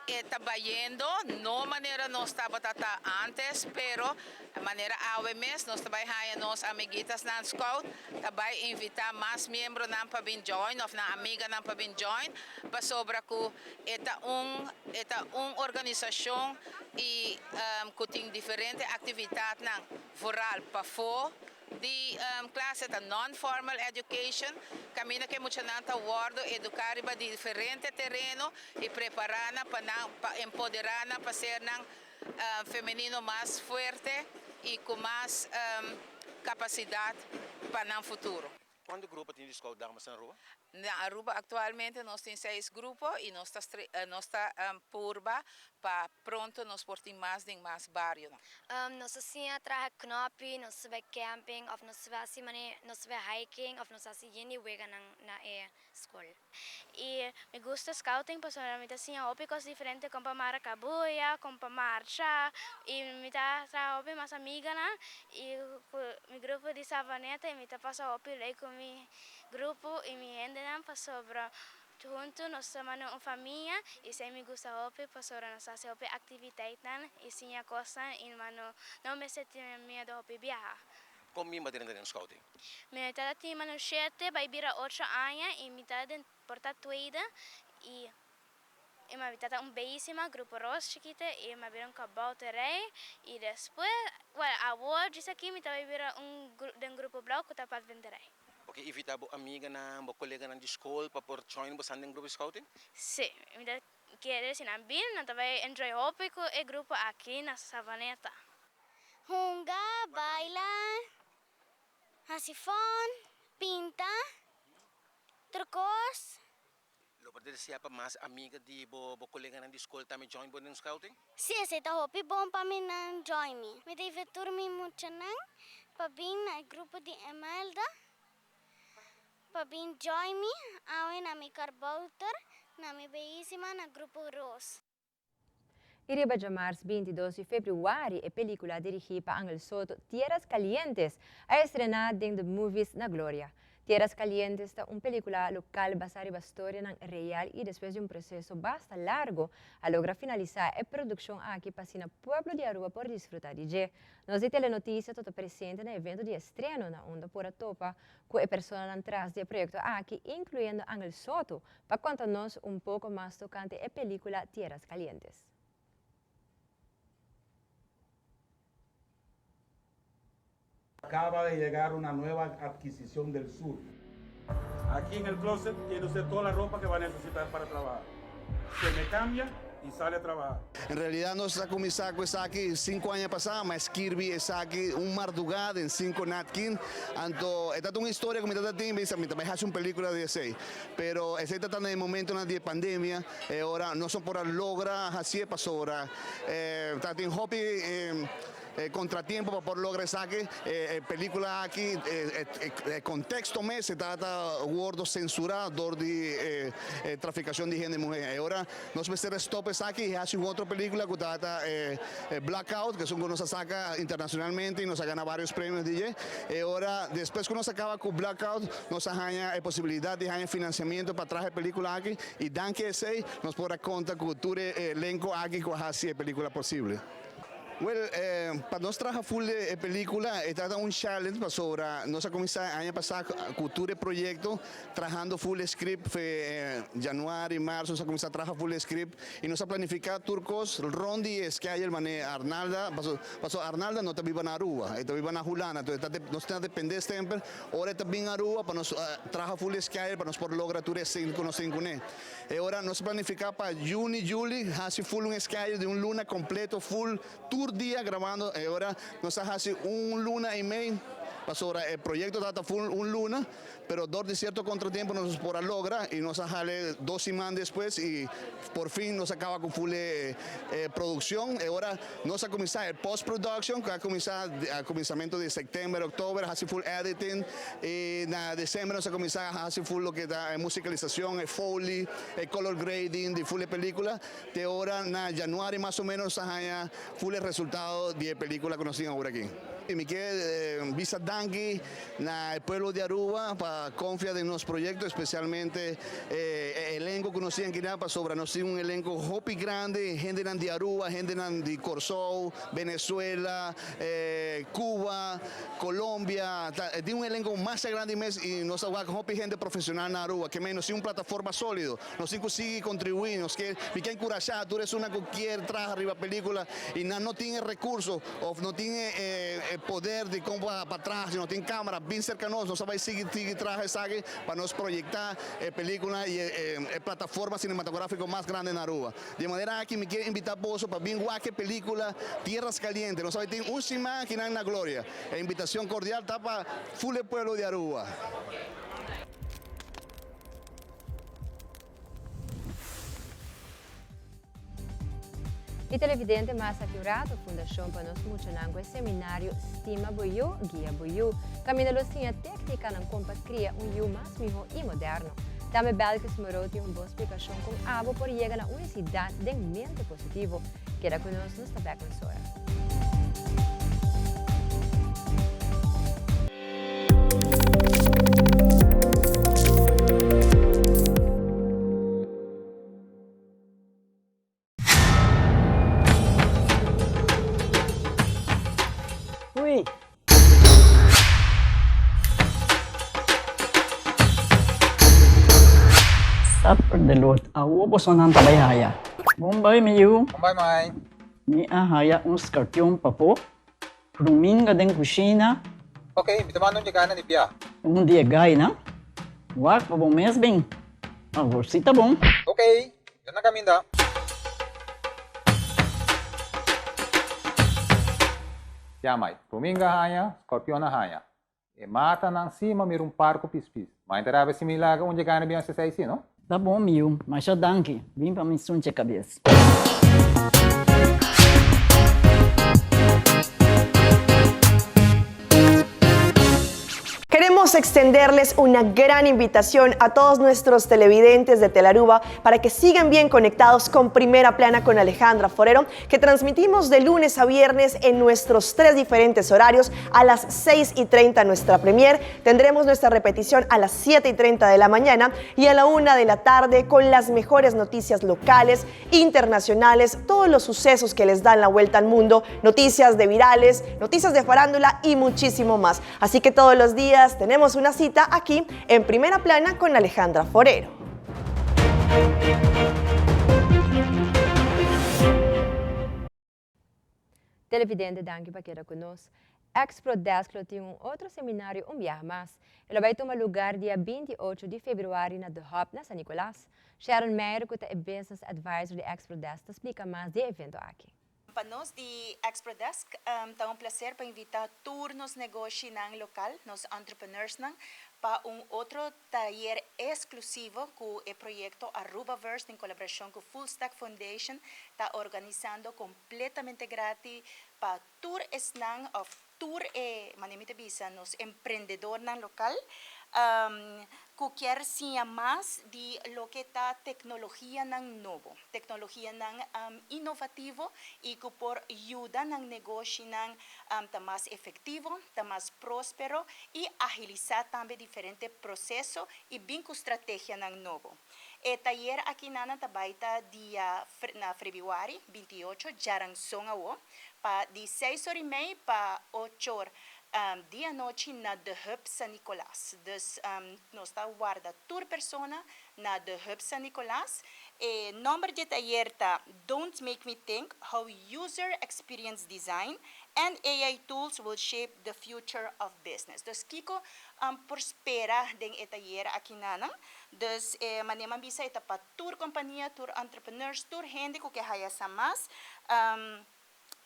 E ta bayendo, no manera nos tabata ta antes, pero manera awe mes nos ta bay haya nos amiguitasnan Scout ta bay invita mas miembronan pa bin join of nan amiganan pa bin join pasobra cu e ta un e ta un organisacion y cu tin diferente actividadnan vooral pafo di clase ta non-formal education caminda cu e muchanan ta wordo educa riba diferente tereno y prepara nan pa nan pa empodera nan pa ser nan femenino mas fuerte y cu mas capacidad pa nan futuro. Cuanto grupo tin di Scout Damas na Aruba? Na Aruba actualmente nos tin seis grupo y nos ta nos ta purba pa pronto nos por tin mas den mas barionan. Nos ta siña traha knopi, nos ta bai camping of nos ta bai hasi mane nos ta bai hiking of nos ta hasi yen di weganan na e skol. Y mi gusta scouting pasobra mi ta siña hopi cos diferente con pa mara cabuya, con pa marcha y mi ta traha hopi mas amiganan y cu mi grupo di Savaneta y mi ta pasa hopi leuk cu mi grupo y mi hendenan pasobra hunto nos ta mane un famia y esey mi gusta hopi pasobra nos ta haci hopi activiteitnan y siña cosnan y mano no mester tene miedo hopi biaha. Kon mi madrina den scouting? Mi tata tin mano shete bai bira ocho aña y mi tata den por ta tweede y y mi tata un beyisima grupo ros chikito y mi a bira un kabouterij y despues well awor djis aki mi ta bai bira un den grupo blauw cu ta padvinderij. Bo ke invita bo amiganan, bo coleganan di school pa por join bo san den grupo di scouting? Si, mi ta kere si nan bin nan ta bai enjoy hopi cu e grupo aki na Savaneta. Hunga, baila, hasi fòn, pinta, tur kos. Lo por desea pa mas amiga di bo, bo koleganan di skol tambe join bo den scouting? Sí, esei ta hopi bon pa mi nan join mi. Mi ta invita tur mi muchanan pa bin na e grupo di Emelda pa bin join mi awe na mi karbouter, na mi beyisima na grupo Roos. I riba djamars 22 di febrüari e pelíkula dirigí pa Angel Soto Tierras Calientes a estrená den The Movies na Gloria. Tierras Calientes ta un pelíkula lokal basá riba storianan real i despues di un proseso basta largo a logra finalisá e produkshon aki pa asina pueblo di Aruba por disfrutá di dje. Nos di Telenoticia ta ta presente na evento di estreno na unda por a topa ku e personanan tras di e proyekto aki inkluyendo Angel Soto Pa konta nos un poko mas tokante e pelíkula Tierras Calientes. Acaba de llegar una nueva adquisición del sur. Aquí en el closet tiene usted toda la ropa que va a necesitar para trabajar. Se me cambia. y sale a trabajar. En realidad nos a cuminsa cu esaki cinco aña pasa, ma skirbi esaki un marduga den cinco natkin. Anto e ta un historia cu mi ta tin, bisa mi ta bay haci un pelicula di esey. Pero esey ta na e momentonan di e pandemia, e ora nos no por a logra haci'e pasobra ta tin hopi. E contratiempo pa por logra esaki, e pelicula aki, e contexto mes e tabata wordo censura door di e traficacion di hende muhe. E ora nos mester a stop esaki y haci un otro pelicula cu tabata Blackout, cu esun cu nos a saca internacionalmente y nos a gana varios premios di dje. E ora despues cu nos a caba cu Blackout, nos a haya e posibilidad di haya financiamiento pa traha e pelicula aki y danki esey nos por a conta cu tur e elenco aki cu a haci e pelicula posible. Wel, pa nos traha full e pelicula e ta un challenge pasobra nos a cuminsa aña pasa cu tur e proyecto trahando full e script fe januari, marzo nos a cuminsa traha full e script y nos a planifica tur cos rond di e schedule mane Arnalda pasobra Arnalda no ta biba na Aruba e ta biba na Hulanda entonces nos ta depende semper ora e ta bin Aruba pa nos traha full e schedule pa nos por logra tur e scene cu nos tin cune. E ora nos planifica pa juni, juli haci full un schedule di un luna completo full tur dia grabando e ora nos a haci un luna y mei pasobra e proyecto tabata full un luna pero dor di cierto contratiempo nos por a logra y nos a hale dos siman despues y por fin nos a caba cu full e produccion e ora nos a cuminsa e post production cu a cuminsa a cuminsamento di september, october haci full editing y na december nos a cuminsa haci full loke ta e musicalisacion, e foley, e color grading di full e pelicula te ora na januari mas o menos nos a haya full e resultado di e pelicula cu nos tin awor aki. Y mi kier bisa danki na e pueblo di Aruba pa confia den nos proyecto, especialmente e elenco cu nos tin aki nan, pasobra nos tin un elenco hopi grandi, hendenan di Aruba, hendenan di Corsou, Venezuela, Cuba, Colombia, ta tin un elenco masha grandi mes y nos ta wak hopi hende profesional na Aruba, ke men nos tin un plataforma solido, nos tin cu sigui contribui, nos ke, mi ke encurasha tur esunnan cu kier traha riba pelicula y nan no tin e recurso of no tin e poder di kon pa traha, si no tin camera, bin cerca nos, nos ta bay sigui sigui traha esaki pa nos proyecta e pelicula y e plataforma cinematografico mas grandi na Aruba. Di e manera aki mi kier invita boso pa bin wak e pelicula Tierras Calientes. Nos ta bay tin un siman akinan na Gloria. E invitacion cordial ta pa ful e pueblo di Aruba. Y televidente mas aki un rato Fundacion pa Nos Muchanan cu e seminario Stima Bo Yu, Guia Bo Yu. Caminda lo siña tecnicanan con pa cria un yu mas miho y moderno. Tambe Belkis Moreau tin un bon splicacion con abo por yega na unicidad den mente positivo. Keda cu nos, nos ta bek mesora. Ui. Suffer the Lord. Awo bosonan ta bai haya. Bon bai mi yu. Bon bai mai. Mi a haya un skarpion pafó. Ruminga den kushina. Ok, mi ta manda un dje gana di bia. Un di e gainan. Wak pa bo mes bin. Awor si ta bon. Ok, mi ta na kaminda. Ya mai, ruminga haña, skorpion a haña. E matanan si ma mira un par ku pispis. Ma inta rabia si mi laga un dje gana bin hasi esei si, no? Ta bon mi yu, masha danki. Bin pa mi sunche kabes. Queremos extenderles una gran invitación a todos nuestros televidentes de Telaruba para que sigan bien conectados con Primera Plana con Alejandra Forero, que transmitimos de lunes a viernes en nuestros tres diferentes horarios a las 6 y 30 nuestra premier. Tendremos nuestra repetición a las 7 y 30 de la mañana y a la 1 de la tarde con las mejores noticias locales, internacionales, todos los sucesos que les dan la vuelta al mundo, noticias de virales, noticias de farándula y muchísimo más. Así que todos los días tenemos una cita aquí en Primera Plana con Alejandra Forero. Televidente danki pa keda ku nos. Expro Desk lo tin un otro seminario un biaha mas. E lo bay tuma lugar dia 28 di februari na The Hub na San Nicolas. Sharon Meijer cu ta e Business Advisor di Expro Desk ta splica mas di e evento aki. Pa nos di Expro Desk ta un placer pa invita tur nos negoshinan local, nos entrepreneursnan, pa un otro tayer exclusivo cu e proyecto Arubaverse den colaboracion cu Full Stack Foundation ta organisando completamente gratis pa tur esnan of tur e, manera mi ta bisa, nos emprendedornan local cu kier siña mas di loke ta tecnologianan nobo, tecnologianan inovativo y cu por yuda nan negoshinan ta mas efectivo, ta mas prospero y agilisa tambe diferente proceso y bin cu strategianan nobo. E tayer akinan ta bai ta dia na februari 28, djaranson awo, pa di 6:30 pa 8:00 di anochi na The Hub San Nicolas. Dus nos ta warda tur persona na The Hub San Nicolas. E nomber di tayer ta "Don't Make Me Think: How User Experience Design and AI Tools Will Shape the Future of Business". Dus kiko por spera den e tayer akinan? Dus manera m'a bisa, ta pa tur compania, tur entrepreneurs, tur hende cu kier haya sa mas.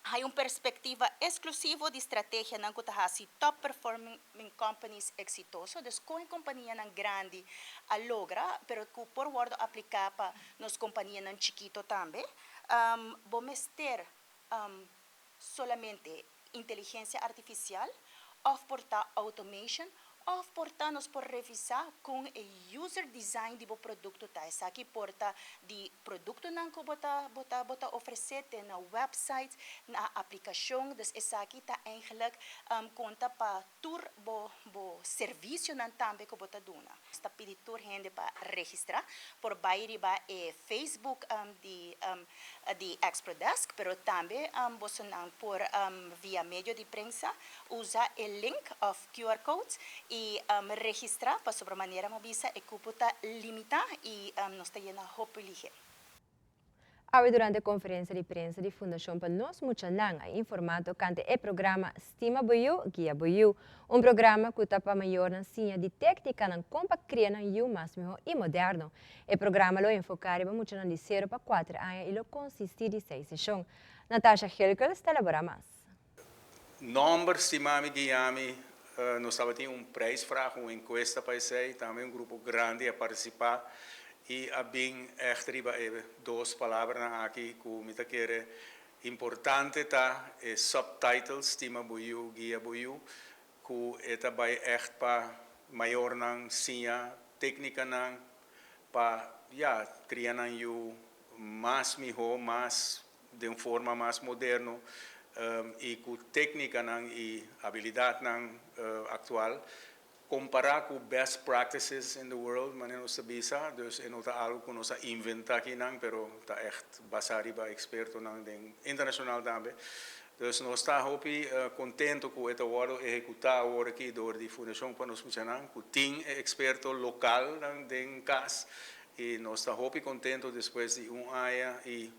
Hay un perspectiva exclusivo di strategianan cu ta hasi top performing companies exitoso, dus con companianan grandi a logra, pero cu por wordo aplica pa nos companianan chikito tambe. Bo mester solamente inteligencia artificial of por ta automation of por ta nos por revisa con e user design di bo producto ta. Esaki por ta di productonan cu bo ta ofrece na website, na aplicacion. Dus esaki ta eigenlijk conta pa tur bo servicionan tambe cu bo ta duna. Ta pidi tur hende pa registra por bay riba e Facebook di Exprodesk, pero tambe bosonan por via medio di prensa usa e link of QR codes y registra pasobra, manera m'a bisa, e cupo ta limita y nos ta yena hopi lihe. Awe durante e conferencia di prensa di Fundacion pa Nos Muchanan a informa tocante e programa Stima Bo Yiu, Guia Bo Yiu, un programa cu ta pa mayornan siña di tecnicanan con pa cria nan yiu mas miho y moderno. E programa lo enfoca riba muchanan di 0 pa 4 aña y lo consisti di seis sesion. Natasha Hilkels ta elabora mas. Nomber Stimami Guiami, nos tabatin un prijsvraag, un encuesta pa esey, tambe un grupo grandi a participa y a bin echt riba e dos palabranan aki cu mi ta kere importante ta e subtitle Stima Bo Yiu, Guia Bo Yiu, cu e ta bay echt pa mayornan siña tecnicanan pa, ja, cria nan yiu mas miho, mas di un forma mas moderno y cu tecnicanan y habilidadnan actual compara cu best practices in the world, manera nos ta bisa. Dus e no ta algo cu nos a inventa akinan, pero ta echt basa riba expertonan den internacional tambe. Dus nos ta hopi contento cu e ta wordo ehecuta awor aki door di Fundacion pa Nos Muchanan, cu tin experto local den cas, y nos ta hopi contento despues di un aña y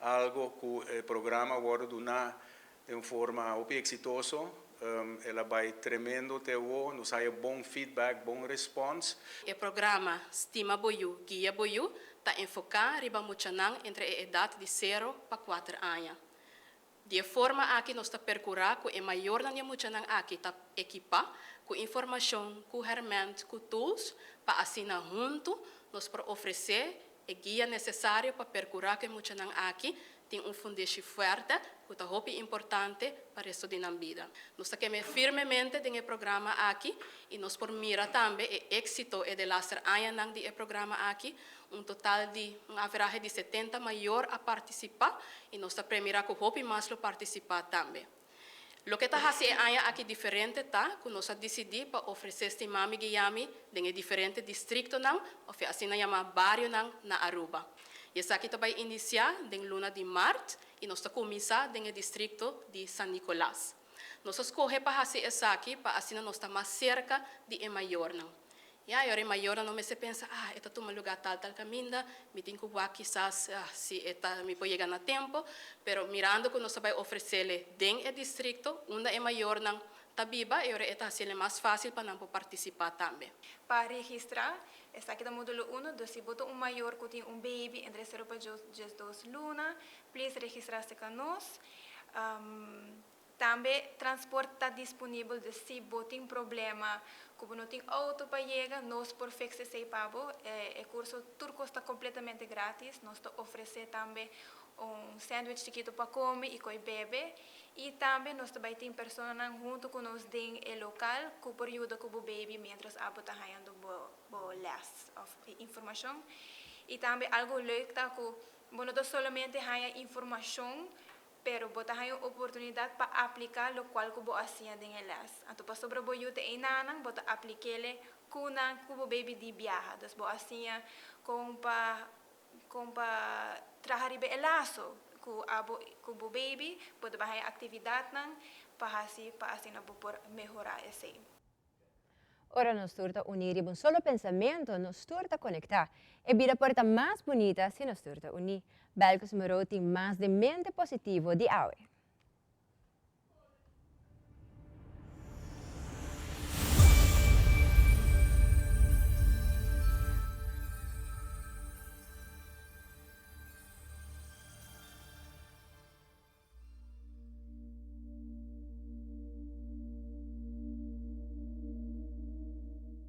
algo cu e programa a wordo duna di un forma hopi exitoso. El a bay tremendo te awo, nos haya bon feedback, bon response. E programa Stima Bo Yiu, Guia Bo Yiu ta enfoca riba muchanan entre e edad di 0 pa 4 aña. Di e forma aki nos ta percura cu e mayornan di muchanan aki ta equipa cu informacion, cu herment, cu tools, pa asina hunto nos por ofrece e guia necesario pa percura cu e muchanan aki tin un fundeshi fuerte, cu ta hopi importante pa resto di nan bida. Nos ta kere firmemente den e programa aki y nos por mira tambe e exito e delaster añanan di e programa aki, un total di un average di 70 mayor a participa y nos ta premira cu hopi mas lo participa tambe. Loke ta hasi e aña aki diferente ta cu nos a dicidi pa ofrece Stimami Guiami den diferente districtonan, of asina yama barionan na Aruba. Y esaki ta bay inicia den luna di maart y nos ta cuminsa den districto di San Nicolas. Nos a scoge pa hasi esaki pa asina nos ta mas cerca di e mayornan. Ya, y ora e mayornan no mester pensa, ah, e ta tuma lugar tal tal caminda, mi tin cu wak kisas si e ta, mi por yega na tempo, pero mirando cu nos ta bay ofrecele den e districto unda e mayornan ta biba, e ora e ta haciele mas facil pa nan por participa tambe. Pa registra, esaki ta modulo uno, dus si bo ta un mayor cu tin un baby entre sero pa 12 luna, please registra cerca nos. Tambe transport ta disponibel dus si bo tin problema ku bo no tin outo pa yega nos por fix esei pa bo. E kurso tur kos ta kompletamente gratis. Nos ta ofresé tambe un sandwich chikitu pa kome i koi bebe. I tambe nos ta bai tin personanan huntu ku nos den e lokal ku por yuda ku bo baby mientras abo ta hañando bo bo lès òf informashon. I tambe algu leuk ta ku bo no ta solamente haña informashon Pero bo ta haña un oportunidat pa apliká lokual ku bo a siña den e lès. Anto pasobra bo yu ta einanan, bo ta aplik'é ku nan ku bo baby di biaha. Dus bo a siña kon pa kon pa traha riba e laso ku abo ku bo baby, bo ta bai haña aktividatnan pa hasi pa asina bo por mehorá esei. Ora nos tur ta uní riba un solo pensamentu, nos tur ta konektá. E bida por ta mas bunita si nos tur ta uní. Belkis Moreau tin mas den mente positivo di awe.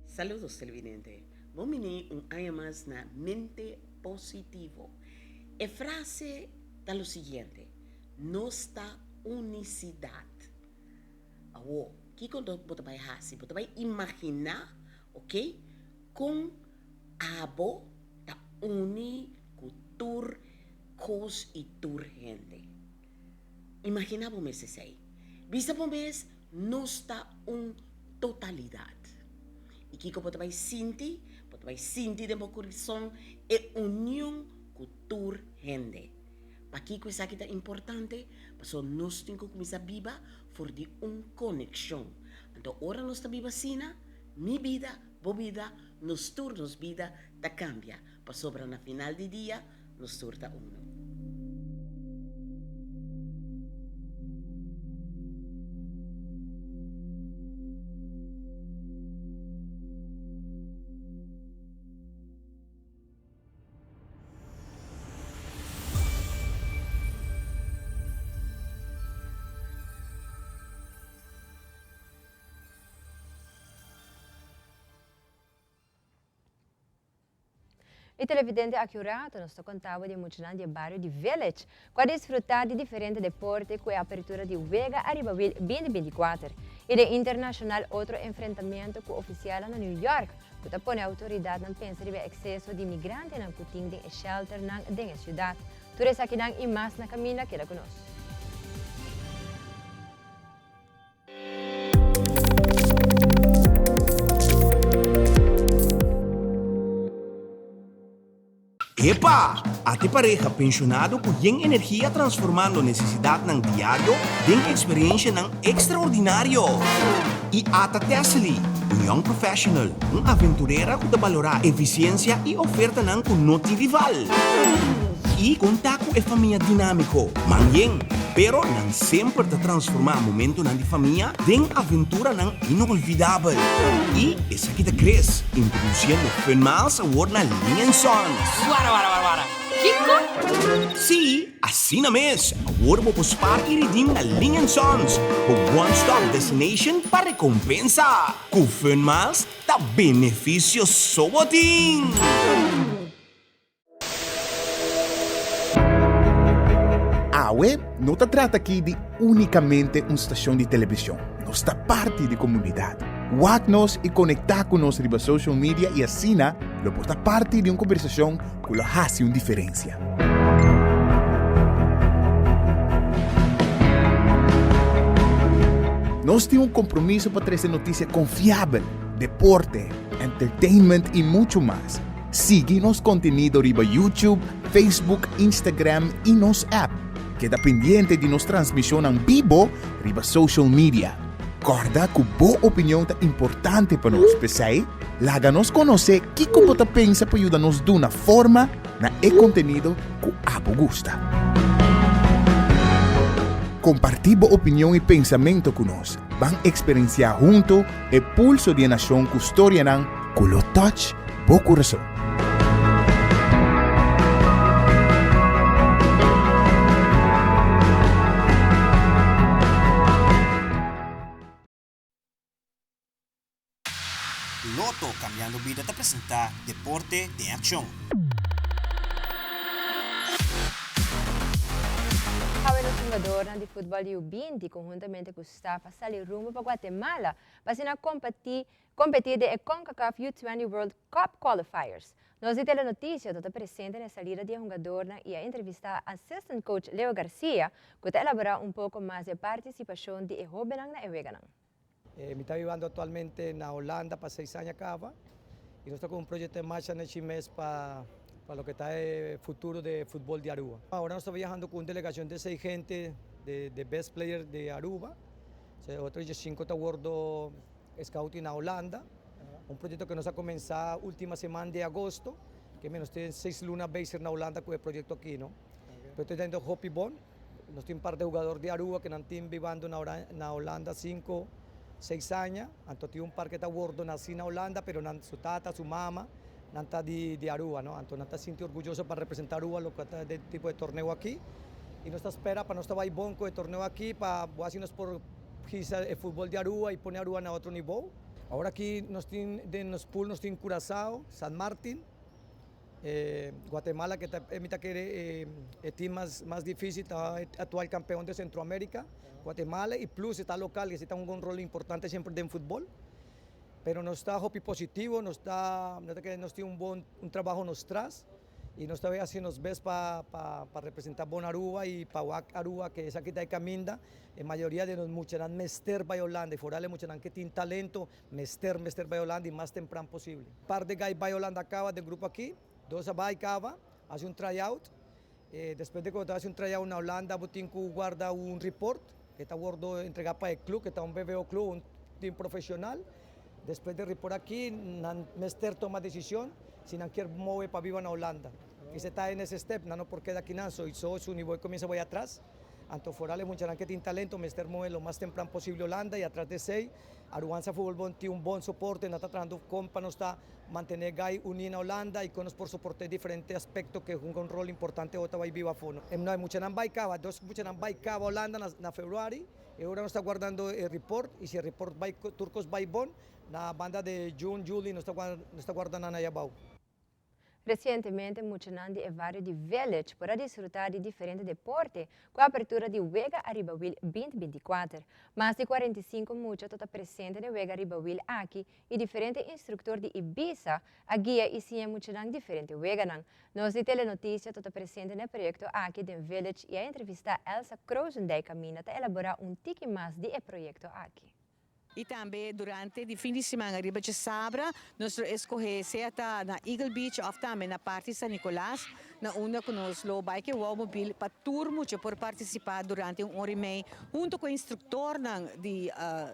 Saludos televidente, bon bini un aña mas na Mente Positivo. E frase ta lo siguiente, Nos ta unicidad. Awo, kiko bo ta bai hasi? Bo ta bai imagina, ok, kon abo ta uni ku tur kos i tur hende. Imaginá bo mes esei. Bisa bo mes, Nos ta un totalidat. I kiko bo ta bai sinti? Bo ta bai sinti den bo kurason e union ku tur hende. Pakiko esaki ta importante? Pasobra nos tin ku kuminsá biba for di un konekshon. Anto ora nos ta biba asina, mi bida, bo bida, nos tur nos bida ta kambia. Pasobra na final di dia, nos tur ta uno. E televidente aki un rato nos ta konta bo di e muchanan di e bario di Village ku a disfrutá di diferente deporte ku e apertura di Wega Ariba Wiel 2024 i den internashonal otro enfrentamentu ku ofisialnan na New York ku ta pone outoridatnan pensa riba e ekseso di migrantenan ku tin den e shelternan den e siudat. Tur esakinan i mas na kaminda keda ku nos. Epa! Ate pareha penshonado ku yen energia transformando nesesidatnan diario den eksperiencianan ekstraordinario. I ata Tessely, un young professional, un aventurera ku ta balorá efisiensia i ofertanan ku no tin rival. I konta ku e famia dinámiko, man yen, pero nan semper ta transformá momentonan di famia den aventuranan inolvidabel. I esaki ta Chris, introdusiendo Fun Miles awor na Ling and Sons. Wara wara wara wara, kiko? Sí, asina mes! Awor bo por spar i redeem na Ling and Sons, bo one stop destination pa rekompensa. Ku Fun Miles ta benefisio so bo tin! Awe no ta trata aki di únikamente un stashon di televishon, nos ta parti di komunidat. Wak nos i konektá ku nos riba social media i asina lo por ta parti di un kombersashon ku lo hasi un diferensia. Nos tin un kompromiso pa trese notisia konfiabel, deporte, entertainment i muchu mas. Sigui nos kontenido riba YouTube, Facebook, Instagram i nos app. Keda pendiente di nos transmishonnan bibo riba social media. Kòrda ku bo opinion ta importante pa nos, p'esei. Laga nos konosé kiko bo ta pensa pa yuda nos duna forma na e kontenido ku abo gusta. Kompartí bo opinion i pensamentu ku nos. Ban eksperensiá huntu e pulso di e nashon ku storianan ku lo touch bo kurason. Lotto Cambiando Bida ta presenta Deporte den Accion. Awe nos hungadornan di futbol di U-binti conhuntamente cu staf a sali rumbo pa Guatemala pa asina competi competi den e Concacaf U-twenty World Cup Qualifiers. Nos di Telenoticia ta ta presente na e salida di e hungadornan y a entrevista assistant coach Leo Garcia cu ta elabora un poco mas di e participacion di e hobennan na e weganan. Mi ta bibando actualmente na Holanda pa seis aña caba y nos ta cu un proyecto en marcha nechi mes pa pa loke ta e futuro de futbol di Aruba. Ahora nos ta viajando cu un delegacion de seis gente de de best player de Aruba, otro diescinco ta wordo scouting na Holanda, un proyecto cu nos a cuminsa ultima siman di agosto, ke nos tin seis luna bezig na Holanda cu e proyecto aki no. Pero ta yendo hopi bon. Nos tin un par de hugador di Aruba cu nan tin bibando na Holanda cinco, seis aña. Anto tin un par cu ta wordo naci na Holanda pero nan su tata, su mama nan ta di Aruba no. Anto nan ta sinti orguyoso pa representa Aruba loke ta den tipo de torneo aki. Y nos ta spera pa nos ta bay bon cu e torneo aki pa bo haci nos por hisa e futbol di Aruba y pone Aruba na otro nivo. Awor aki nos tin den nos pool nos tin Curacao, San Martin. Guatemala que ta mi ta kere e team mas mas dificil ta e actual campeon de Centroamerica Guatemala y plus e ta local y ta hunga un rol importante siempre den futbol pero nos ta hopi positivo nos ta nos ta kere nos tin un bon un trabajo nos tras y nos ta bay haci nos best pa pa pa representa bon Aruba y pa wak Aruba que esaki ta e caminda e mayoria de nos muchanan mester bay Holanda y foral e muchanan que tin talento Mester mester bai Holanda y mas tempran posible. Par de gai bai Holanda caba den grupo aki, dos a bai caba, haci un try out. Despues de cu bo ta haci un try out na Holanda bo tin cu guarda un report que ta wordo entrega pa e club, que ta un BVO club, un team profesional. Despues de report aki nan mester toma decision si nan kier move pa biba na Holanda. Esey ta e next step, nan no por keda akinan, so y so su nivel cuminsa bay atras. Anto foral e muchanan ke tin talento mester move lo mas tempran posible Holanda y atras de esey Aruansa Futbol Bond tin un bon soporte, nan ta trahando con pa nos ta mantene gai uni na Holanda y con nos por soporte diferente aspecto ke hunga un rol importante ota bay biba afo. No e muchanan bay caba, dos muchanan bay caba Holanda na februari y ora nos ta guardando e report y si e report bay tur cos bay bon na banda de june, juli nos ta nos ta guarda nan aya abao. Resientemente muchanan di e bario di Village por a disfrutá di diferente deporte ku apertura di Wega Ariba Wiel 2024. Mas di 45 mucha ta ta presente den Wega Ariba Wiel aki i diferente instruktor di Ibiza a guia i siña e muchanan diferente weganan. Nos di Telenoticia ta ta presente na e proyekto aki den Village i a entrevistá Elsa Krozendijk kaminda ta elaborá un tiki mas di e proyekto aki. Y tambe durante di fin di siman ariba djasabra nos lo escoge sea ta na Eagle Beach of tambe na parti San Nicolas na unda cu nos lo bay cu e wowmobil pa tur mucha por participa durante un ora y mey hunto cu e instructornan di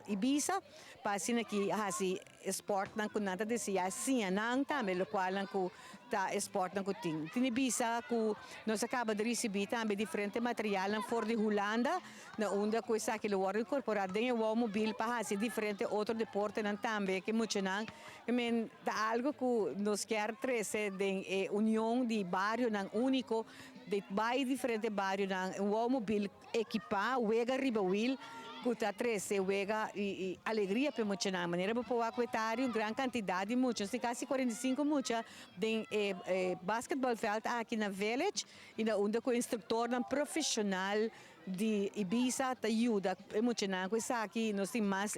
Ibiza pa asina aki haci e sportnan cu nan ta desea siña nan tambe locualnan cu ta e sportnan cu tin. Tin di bisa cu nos a caba di ricibi tambe diferente materialnan for di Hulanda na unda cu esaki lo wordo incorpora den e wowmobil pa haci diferente otro deportenan tambe cu e muchanan. I men ta algo cu nos kier trece den e union di barionan unico di bay diferente barionan un wowmobil ekipa wega riba wiel cu ta trece wega y alegria pa e muchanan. Manera bo por wak wetario un gran cantidad di mucha, nos tin casi 45 mucha den e basketbalveld aki na Village y na unda cu instructornan profesional di Ibiza ta yuda e muchanan cu esaki. Nos tin mas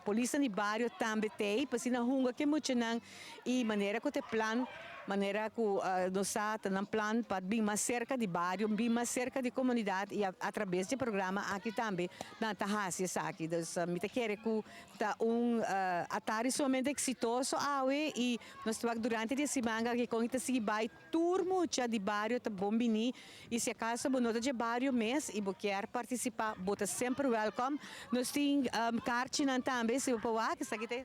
polisnan di bario tambe t'ey pa asina hunga cu e muchanan y manera cu ta e plan, manera cu nos sa ta nan plan pa bin mas cerca di bario, bin mas cerca di comunidad y a traves di e programa aki tambe nan ta haci esaki. Dus mi ta kere cu ta un atari sumamente exitoso awe y nos ta wak durante di e siman aki con ta sigui bay. Tur mucha di bario ta bon bini y si acaso bo no ta dje bario mes y bo kier participa bo ta semper welcome. Nos tin kaarchinan tambe si bo por wak esaki ta.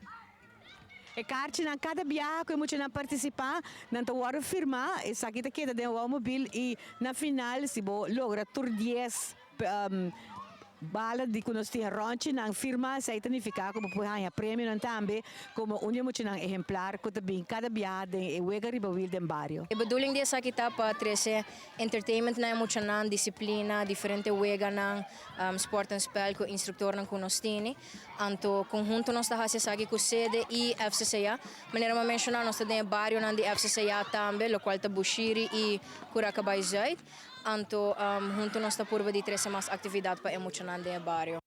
E karchinan kada biaha ku e muchanan partisipá, nan ta wòrdu firmá, esaki ta keda den Wowmobiel i na final si bo logra tur dies Bala di ku nos tin ròntjinan firma, esei ta nifiká ku bo por haña premionan tambe komo un di e muchanan ehemplar ku ta bin kada biaha den e wega riba wil den bario. E bedoeling di esaki ta pa trese entertainment na e muchanan, disiplina, diferente weganan, sport en spel ku instruktornan ku nos tini. Anto konhunto nos ta hasi esaki ku sede i FCCA. Manera mi a menshoná nos ta den e barionan di FCCA tambe, lokual ta Bushiri i Curacabai Zuid. Anto huntu nos ta purba di trese mas aktividat pa e muchanan den e bario.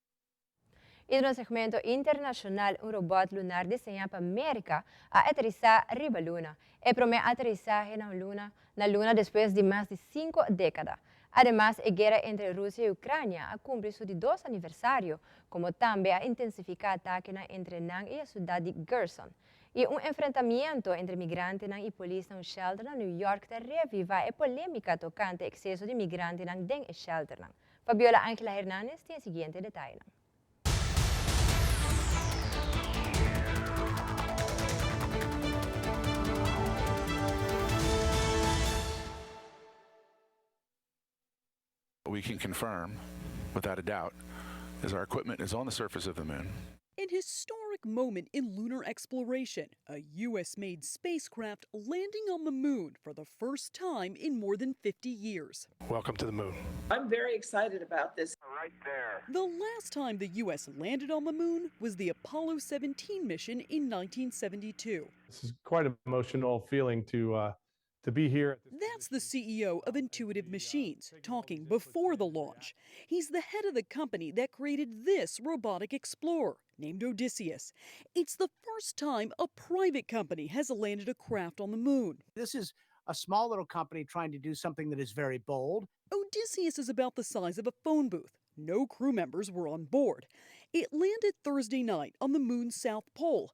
I den un segmento internashonal un robòt lunar diseñá pa Merka a aterisá riba luna. E promé aterisahe na luna na luna despues di mas di sinku dékada. Ademas e guera entre Rusia i Ukrania a kumpli su di dos aniversario, komo tambe a intensifiká atakenan entre nan i e siudat di Gerson. I un enfrentamiento entre migrantenan i polis na un shelter na New York ta reaviva e polémika tokante ekseso di migrantenan den e shelternan. Fabiola Angela Hernandez tin e siguiente detayenan. We can confirm, without a doubt, is our equipment is on the surface of the moon. An historic moment in lunar exploration, a U.S. made spacecraft landing on the moon for the first time in more than 50 years. Welcome to the moon. I'm very excited about this. Right there. The last time the U.S. landed on the moon was the Apollo 17 mission in 1972. This is quite an emotional feeling to uh, to be here. That's the CEO of Intuitive Machines talking before the launch. He's the head of the company that created this robotic explorer named Odysseus. It's the first time a private company has landed a craft on the moon. This is a small little company trying to do something that is very bold. Odysseus is about the size of a phone booth. No crew members were on board. It landed Thursday night on the moon's south pole.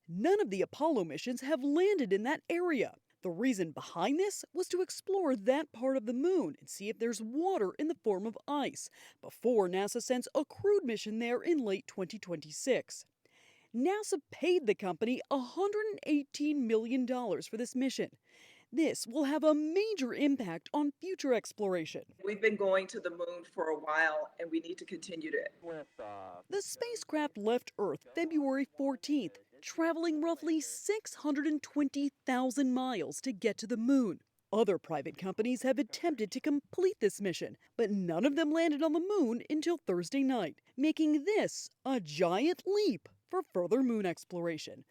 None of the Apollo missions have landed in that area. The reason behind this was to explore that part of the moon and see if there's water in the form of ice before NASA sends a crewed mission there in late 2026. NASA paid the company $118 million for this mission. This will have a major impact on future exploration. We've been going to the moon for a while and we need to continue to. The spacecraft left Earth February 14th, traveling roughly 620,000 miles to get to the moon. Other private companies have attempted to complete this mission, but none of them landed on the moon until Thursday night, making this a giant leap for further moon exploration.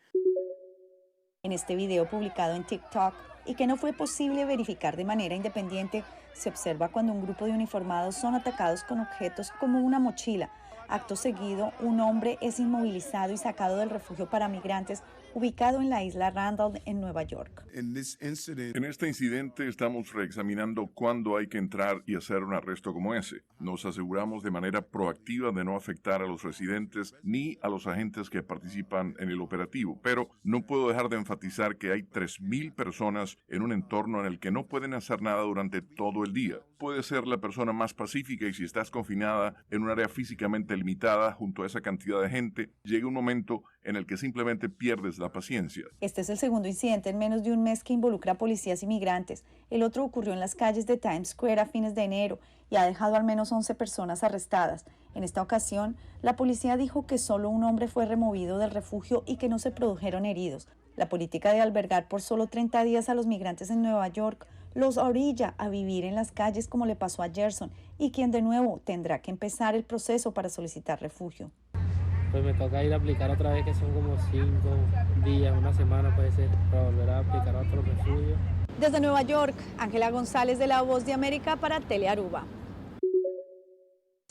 En este video publicado en TikTok y que no fue posible verificar de manera independiente, se observa cuando un grupo de uniformados son atacados con objetos como una mochila. Acto seguido, un hombre es inmovilizado y sacado del refugio para migrantes ubicado en la isla Randall en Nueva York. En este incidente estamos reexaminando cuándo hay que entrar y hacer un arresto como ese. Nos aseguramos de manera proactiva de no afectar a los residentes ni a los agentes que participan en el operativo, pero no puedo dejar de enfatizar que hay 3.000 personas en un entorno en el que no pueden hacer nada durante todo el día. Puedes ser la persona más pacífica y si estás confinada en un área físicamente limitada junto a esa cantidad de gente, llega un momento en el que simplemente pierdes la paciencia. Este es el segundo incidente en menos de un mes que involucra a policías y migrantes. El otro ocurrió en las calles de Times Square a fines de enero y ha dejado al menos 11 personas arrestadas. En esta ocasión, la policía dijo que solo un hombre fue removido del refugio y que no se produjeron heridos. La política de albergar por solo 30 días a los migrantes en Nueva York los orilla a vivir en las calles como le pasó a Gerson y quien de nuevo tendrá que empezar el proceso para solicitar refugio. Pues me toca ir a aplicar otra vez, que son como cinco días, una semana puede ser, para volver a aplicar a otro refugio. Desde Nueva York, Ángela González de La Voz de América para Telearuba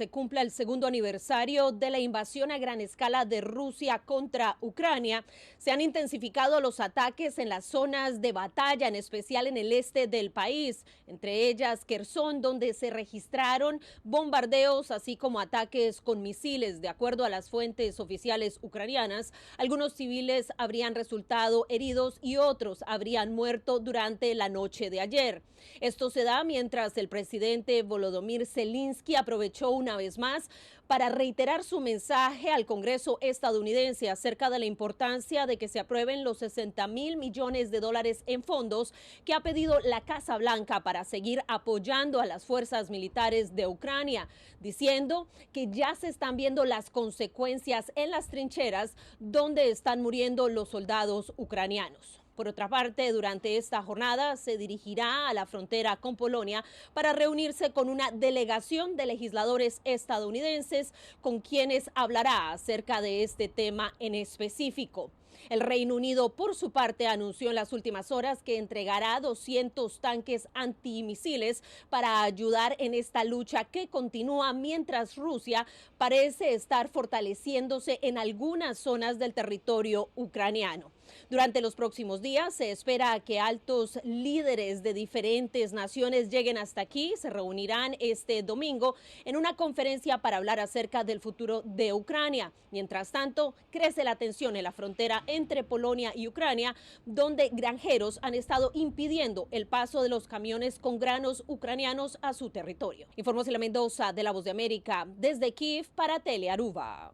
se cumpla el segundo aniversario de la invasión a gran escala de Rusia contra Ucrania, se han intensificado los ataques en las zonas de batalla, en especial en el este del país, entre ellas Kherson, donde se registraron bombardeos, así como ataques con misiles. De acuerdo a las fuentes oficiales ucranianas, algunos civiles habrían resultado heridos y otros habrían muerto durante la noche de ayer. Esto se da mientras el presidente Volodymyr Zelensky aprovechó una una vez más para reiterar su mensaje al Congreso estadounidense acerca de la importancia de que se aprueben los 60 mil millones de dólares en fondos que ha pedido la Casa Blanca para seguir apoyando a las fuerzas militares de Ucrania, diciendo que ya se están viendo las consecuencias en las trincheras donde están muriendo los soldados ucranianos. Por otra parte, durante esta jornada se dirigirá a la frontera con Polonia para reunirse con una delegación de legisladores estadounidenses con quienes hablará acerca de este tema en específico. El Reino Unido, por su parte, anunció en las últimas horas que entregará 200 tanques antimisiles para ayudar en esta lucha que continúa mientras Rusia parece estar fortaleciéndose en algunas zonas del territorio ucraniano. Durante los próximos días se espera que altos líderes de diferentes naciones lleguen hasta aquí. Se reunirán este domingo en una conferencia para hablar acerca del futuro de Ucrania. Mientras tanto, crece la tensión en la frontera entre Polonia y Ucrania, donde granjeros han estado impidiendo el paso de los camiones con granos ucranianos a su territorio. Informó Celia Mendoza de La Voz de América desde Kiev para Telearuba.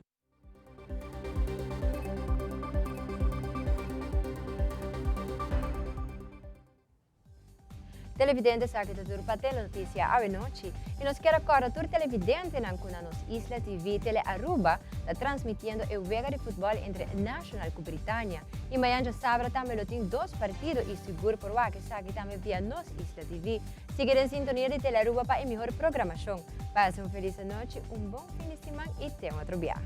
Televidente esaki ta tur pa Telenoticia awe nochi y nos kier a corda tur televidentenan cu na nos Isla TV Tele Aruba ta transmitiendo e wega di futbol entre Nacional cu Britania y mañan djasabra tambe lo tin dos partido y sigur por wak esaki tambe via nos Isla TV. Sigui den sintonia di Tele Aruba pa e mihor programacion. Pasa un feliz anochi, un bon fin di siman y te un otro biaha.